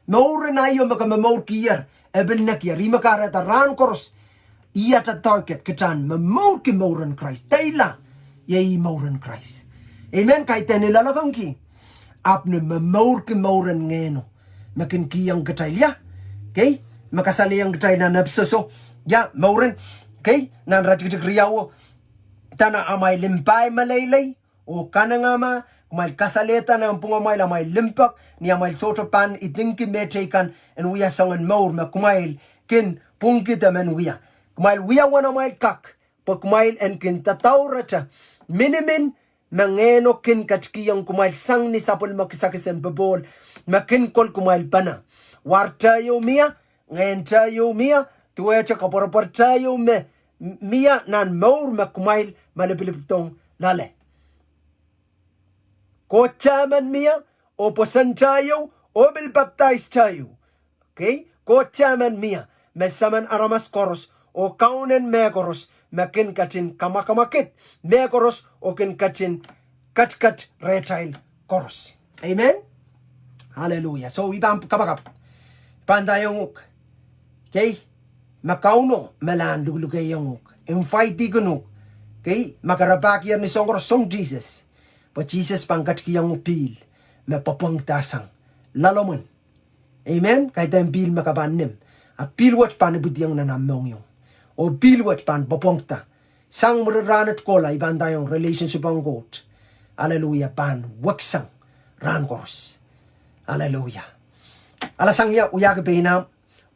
Mour en aio me ke momourkier, e pil nekier. Ih me kahrehda rahn koaros, ih atail target, kitail me momourki mour en Krais. Deila, iei ih mour en Krais. Amen. Kaidehn I loalokongki. Ahpw ni momourki mour en Ngehno. Me kin kihong kitail ia. Kei, me kasalehiong kitail nan Episoso. Ia, mour en. Kei, nan iretikitik riauo. Dene amwail limpoak meleilei. Oh kanengamah, kumwail kasalehda nan pwungamwail amwail limpoak, ni amwail sohte pahn idingki mehteikan en wia soangen mour me kumwail kin pwungkihda men wia. Kumwail wia uwen amwail kak, pwe kumwail en kin dadaurete minimin me Ngehno kin ketikihong kumwail sang ni sapwellime kisakis en popohl, me kin kol kumwail pene. War teio mie, ngehn teio mie, duwehte koapworopwor teio me, mie nan mour me kumwail malipilipdong loale. Koht tehmen mie, oh pwoson teio, oh pil papdais teio. Kei, Koht tehmen mie, me semen aramas koaros, oh kaunen mehkoaros, me kin ketin kamwakamwakid, mehkoaros, oh kin ketin ketiket rehtail koaros. Amen. Aleluia. So, I pahn kapakap. Pahn ndaiong uhk. Kei, me Kauno, me lahn luhkluhkeiong uhk. Invite-ikin uhk. Kei, ma ke rapahkier ni soahng koaros song Sises. Pwe Sises pahn ketikihong uhk pihl. Me pwopwongda sang. Loalomwen. Amen. Kaidehn pihl me ke pahn nim. A pihl wet pahn ipwidiong nan ahmw mohngiong. Oh pihl wet pahn pwopwongda. Sang mwurin rahnwet kohla I pahn ndaiong relationship ong Koht. Aleluia pahn weksang rahn koaros. Aleluia. Alasang ia wiahki pein ahmw.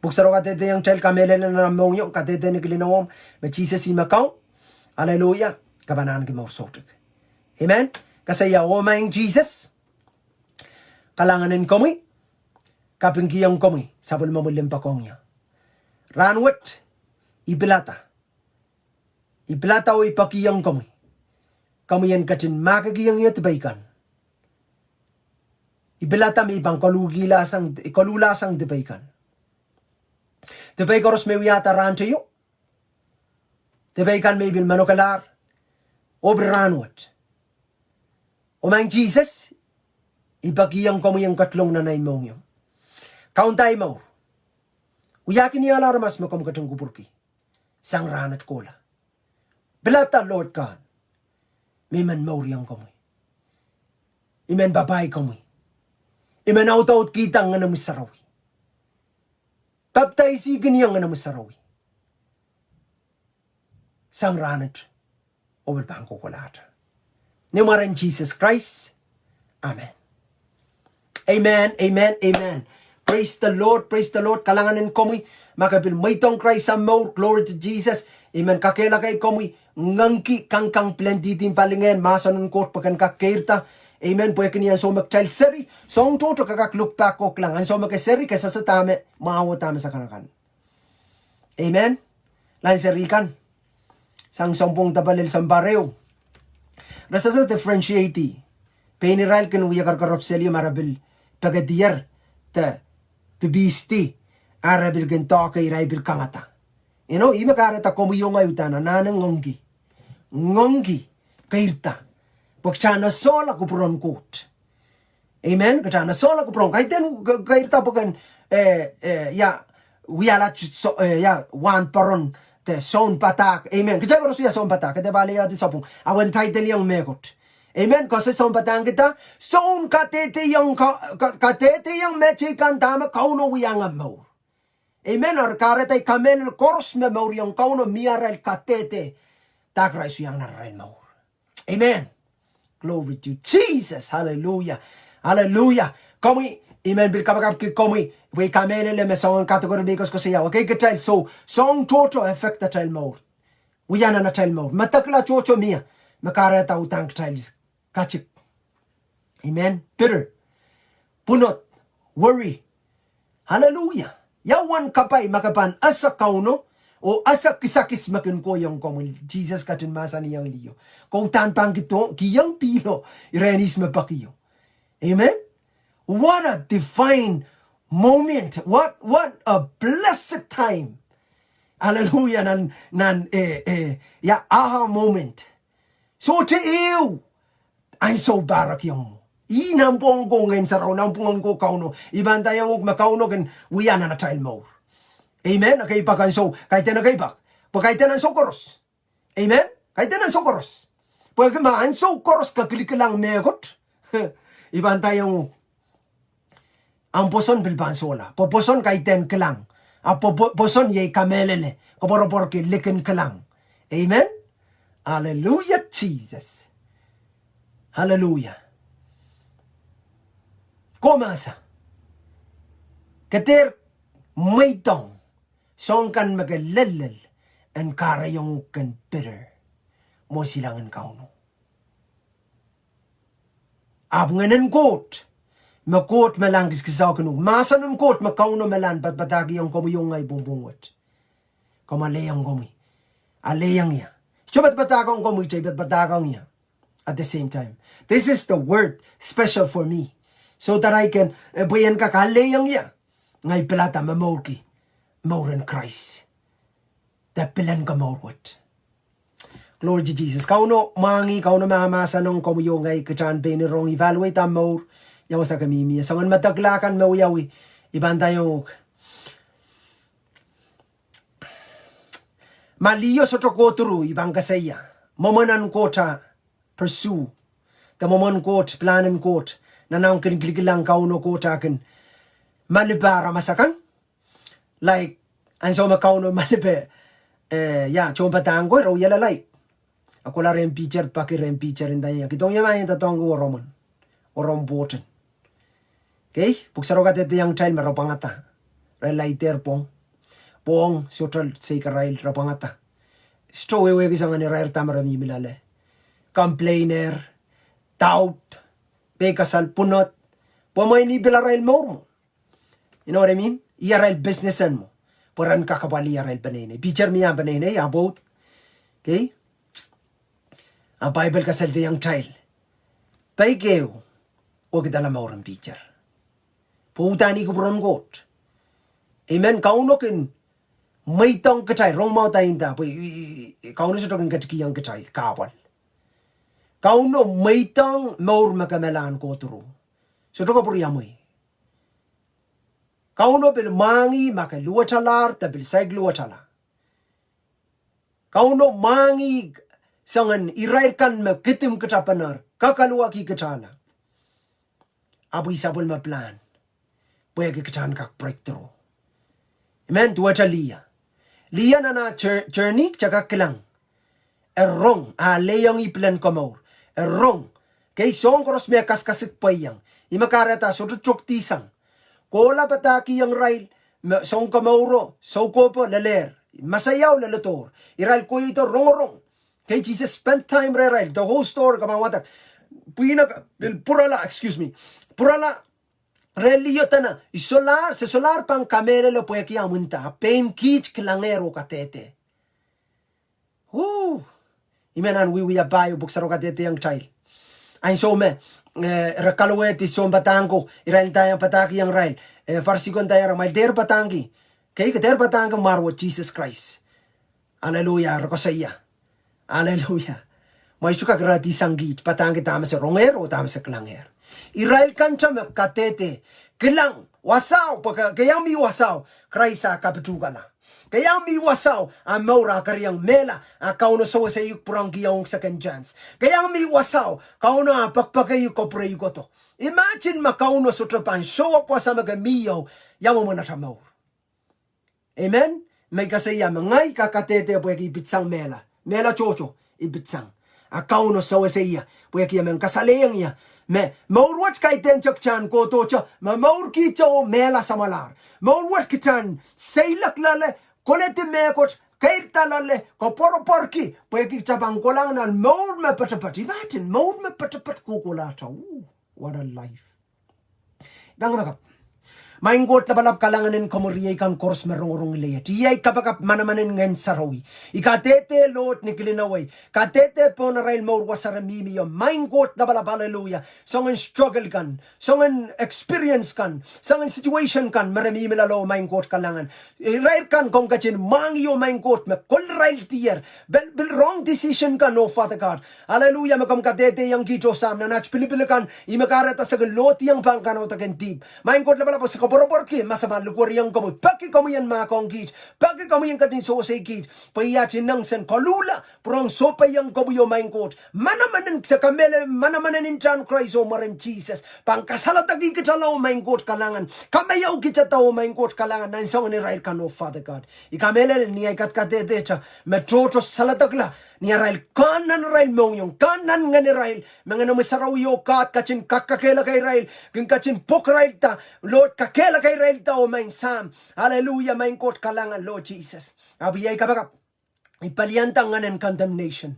Pwuhk sarawio kadehdehiong kitail kamehlele nan ahmw mohngiong, kadehde ni kilin ohng, me Sises ih me Kaun. Aleluia. Ke pahn ahneki mour soutuk. Amen. Koasoia, oh Maing Sises. Kalahngan en komwi. Kapingkihong komwi, sapwellimomwi limpoak ong ie. Rahnwet, I pilada. I pilada oh I pekihong komwi. Komwi en ketin mahkikihong ie dipei kan. I pilada me I pahn koluhkihla sang, koluhla sang dipei kan. Dipei koaros me wiahda rahn teio. Dipei kan me I pil manokelahr. Oh pil rahnwet. Oh Maing Sises, I pekihong komwi en ketilong nan ei mohngiong. Kaunda ei mour. Wiahkin ie aramas me komw ketin kupwurki. Sang rahnwet kohla. Pilada Lord God. Me I men mouriong komwi. I men papah komwi. I men audaudkihda Ngenomwi Sarawi. Papdaisihkin ie Ngenomwi Sarawi. Sang rahnwet. Oh pil pahn kohkohlahte. Ni mwaren Sises Krais. Amen. Amen, amen, amen. Praise the Lord, praise the Lord. Kalahngan en komwi, ma ke pil mweidohng Krais ahmw mour, glory to Jesus. I men kakehlakei komwi, ngangki kangkang pilendihdi palingehn mahsen en Koht pwe ken kak keirda. Amen. Pwehki ni ansou me kitail seri, soahng tohto ke kak look back oh kilang ansou me ke seri, ke sehse dahme mwahu oh dahme sakanakan. Amen. Lain seri kan, sang sounpwong dapalel sounpar ehu, re sehse differentiate pein irail kin wia karakarapw seli ma re pil pekedier de pipihsdi, a re pil kin doahke irail pil kangada. You know, ihme kahrehda komwi oh ngehi uhdahn anahne ngangki, ngangki, keirda, pwe kitail anahne sohla kupwuren Koht. Amen. Kitail anahne sohla kupwuren Koht. Kaidehn ke-, keirda pwe ken, eh, eh, ia, wiahla, so, eh, ia, wahnpoaron de sounpadahk. Amen. Kitail koaros wia sounpadahk, ke dehr pahn lehdi sapwung. Awen title iong mehkot. Amen. Koasoia sounpadahk kitail, soun kadehde iong ka-, ka-, kadehde iong meteikan dahme Kauno wiahiong mour. Amen. Eri kahrehda ei kamehlele koaros me mour iong Kauno mie arail kadehde dahkei irail sohte iang nan arail mour. Amen. Glory to Jesus. Hallelujah. Hallelujah. Komwi, I men pil kapakapki komwi, pwe ei kamehlele me soangen category me I koasokoasoia, ekei kitail, soh, soahng tohto affect atail mour. Wia nan atail mour. Medekla tohto mie me kahrehda uhdahn kitail katik. Amen. Bitter. Pwunod. Worry. Hallelujah. Ia uwen kapai ma ke pahn ese Kauno oh ese kisakis me kin kohiong komwi? Sises ketin mahsanihong liho, ke uhdahn pahn kihdo-, kihong pihlo iren ihs me pekio. Amen. What a divine moment. What, what a blessed time. Hallelujah. Nan, nan, eh, eh, ia, aha moment. Sohte ehu ansou pahrek iong mwo. Ih nanpwungen Ngehn Sarawi, nanpwungen Kauno. I pahn ndaiong uhk me Kauno kin wia nan atail mour. Amen. Ekei pak ansou, kaidehn ekei pak. Pwe kaidehn ansou koaros. Amen. Kaidehn ansou koaros. Pwehki ma ansou koaros ke kilikilang mehkot, I pahn ndaiong uhk, ahmw pwoson pil pahn sohla. Pwe pwoson kaidehn kilang. A pwe, pwe, pwoson iei kamehlele, koapworopworki likin kilang. Amen. Hallelujah, Jesus. Hallelujah. Komw ese, ke dehr mweidohng soahng kan me ke lellel en kahrehiong uhk ken bitter mwo silangin Kauno. Ahpw Ngehn en Koht, me Koht me lahn kisakisoakin uhk, mahsen en Koht me Kauno me lahn padapadahkihong komwi oh ngehi pwongpwong wet. Komw alehiong komwi. Alehiong ie. Sohte padapadahkihong komwi, te I padapadahkihong ie. At the same time, this is the word special for me, so that I can, eh, pwe I en kak alehiong ie. Ngehi pilada momourki mouren Krais de pilen komour wet. Glory to Jesus. Kauno mwahngih, Kauno mahmahsen ong komwi oh ngehi, kitail en pein rong evaluate atail mour. Ia wasa ke mihmi ie? Soangen medekla kan me wiawi, I pahn ndaiong uhk, ma liho sohte kohdo, I pahn koasoia, mwomwen en Koht a pursue, de mwomwen Koht, pilahn en Koht, nan ahmw kin kilikilang Kauno Koht a kin malipe aramas akan. Like, ansou me Kauno malipe, eh, ia, tohnpadahk ko, re wia lalaid. A kohla rehn Piter, peki rehn Piter, ndaiong, kihdohng ie ma I en doadoahngki weromwen, weromw pwohten. Kei, pwuhk sarawio kadehdehiong kitail me re pwangada. Re laidehr pwong. Pwong sohte seikarail, re pwangada. Sohte wehwehki soangen irair dahme re mihmi loale. Complainer, doubt, peikasal, pwunod. Pwe mwein ih pil arail mour mwo. You know what I mean? Ih arail business en mwo. Pwe ren kak apwalih arail peneinei. Piter mie peneinei, a pwoud. Kei? A Baibel kasalehdiong kitail, peik ehu wekidala mouren Piter. Pwe uhdahn ih kupwuren Koht. Amen. Kauno kin mweidohng kitail, rong mwahu da inda, pwe, i, i, i, Kauno sohte kin ketikihong kitail kahpwal. Kauno mweidohng mour me ke mehlel kohdo. Sohte kupwuriamwei. Kauno pil mwahngih ma ke luwetalahr de pil saik luwetala. Kauno mwahngih soangen irair kan me kidimkitapener, kakaluwakihkitala. Ahpw ih sapwellime pilahn, pwehki kitail en kak breakthrough. Amen. Duwehte Leah. Leah nan ah jour-, journey, kitail kak kilang, e rong, a lehiongi pilen komour. E rong. Kei, soahng koaros me e kaskasik pweiong. Ih me kahrehda sohte tokedihsang. Kohla padahkihong irail me sounkomouro, soukohpo lelehr, masaiao leledohr. Irail kohiedo rongorong. Okay, Jesus spent time rehrail, the whole story, kemehla wadek. Pwihn, pil pwurala, excuse me. Pwurala, re liho dene, I solahr, se solahr pahn kamehlele pwehki ahmw nda, pein kiht kilangehr oh kadehde. Ooh. I men nan wiewia pahieu, pwuhk sarawio kadehdehiong kitail. Ansou me, eh, re kalowehdi sounpadahk ko, irail ndaiong padahkihong irail, eh, Parisi ko ndaiong irail, ma dehr padahngki. Okay, ke dehr padahngki mwarwo Sises Krais. Aleluia, re koasoia. Aleluia. Ma I sohte kak irehdi sang kiht, padahngki dahme se rongehr oh dahme se kilangehr. Irail kan te me kadehde, kilang, wasao, pwe ke, ke iang mi wasao, Krais a kapituhkala. Ke iang mi wasao, a mour a keriong mehla, a Kauno sewese ih pwurehng kihong second chance. Ke iang mi wasao, Kauno a pekipekei ih kapwurei kohdo. Imagine ma Kauno sohte pahn show up wasa me ke mi ieu, ia mwomwen atail mour. Amen. Me I koasoia me ngehi kak kadehde pwehki I pitsang mehla. Mehla tohto, I pitsang. A Kauno sewese ia, pwehki e men kasalehiong ia. Me, mour wet kaidehn te kitail en kohdohte, me mour kitail oh mehla samwalahr. Mour wet kitail en seiloak loale, koledi mehkot, keirda loale, koapworopworki, pwehki kitail pahn kolahng nan mour me poatopoat. Imagine, mour me poatopoat kohkohlahte. Ooh, what a life. Pahn kapakap. Maing Koht Lapalap, kalahngan en komwi riei kan koaros me rongorong ileie. Riei kapakap manaman en Ngehn Sarawi. I kadehde Lord ni kilin wei. Kadehde pohn arail mour wasa re mihmi ie. Maing Koht Lapalap, hallelujah. Soangen struggle kan, soangen experience kan, soangen situation kan me re mihmi loale, Maing Koht kalahngan. Irail kan komw ketin mwahngih, Maing Koht, me koliraildier. Pil, pil wrong decision kan, oh Father God. Hallelujah, me komw kadehdehiong kiht, oh Sahm, nan aht pilipil kan, ih me kahrehda se kin lohdiong pahn kanohdek en dihp. Maing Koht Lapalap, se koapworopworki, ma se pahn likwerihong komwi, peki komwi en mahkohng kiht, peki komwi en ketin sewesei kiht. Pwe iei aht ineng sen koluhla, pwurehng sohpeiong komwi, oh Maing Koht. Manaman en, se kamehlele manaman en ntahn Krais, oh mwaren Sises. Pahn kasaledekihkitailla, oh Maing Koht kalahngan. Kamaiaukitada, oh Maing Koht kalahngan, nan soangen irail kan, oh Father God. I kamehlele ni ahi kadkadehdehte, me tohto saledekla, ni arail kan nan arail mohngiong, kan nan ngehn irail, me Ngehnomwi Sarawi oh God ketin kakkakehlaka irail, kin ketin pwekirailda, Lord, kakehlaka irailda, oh Maing Sahm. Hallelujah, Maing Koht kalahngan, Lord Jesus. Ahpw iei ahi kapakap. I palianda ngehn en condemnation.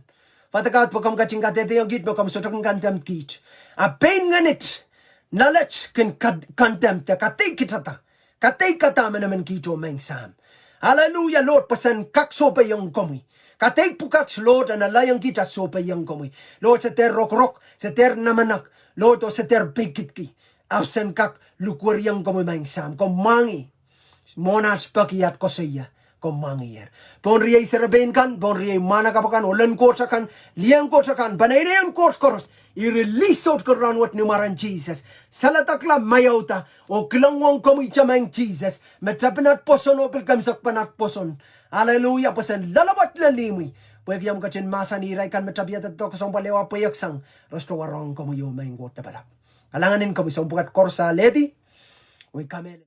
Father God, pwe komw ketin kadehdehiong kiht, pwe komw sohte kin condemn kiht. A pein ngehn et, knowledge kin kad-, condemn de kadeik kitada. Kadeik kada manaman kiht, oh Maing Sahm. Hallelujah, Lord, pwe sen kak sohpeiong komwi. Kadeik pwukat, Lord, en alehiong kiht aht sohpeiong komwi. Lord, se dehr rokorok, se dehr namanak, Lord, oh se dehr peikidki. Ahpw sen kak likwerihong komwi, Maing Sahm, komw mwahngih. Mwohn aht peki, aht koasoia, komw mwahngiher. Pohn riei serepein kan, pohn riei mwahnakapw kan, ohlen Koht akan, lien Koht akan, peneinei en Koht koaros, I release out kan rahnwet ni mwaren Sises. Saledekla, maiauda, oh kilang ong komwi, Maing Sises, me tepin aht pwoson oh pil keimwseklahn aht pwoson. Hallelujah, pwe sen loalopwoat lel ihmwi. Pwehki omw ketin mahsanih irail kan me tapihada doadoahk sounpwal ehu ah pweieksang, re sohte warohng komwi, oh Maing Koht Lapalap. Kalahngan en komwi, soahng pwukat koaros alehdi. Oh I kamehlele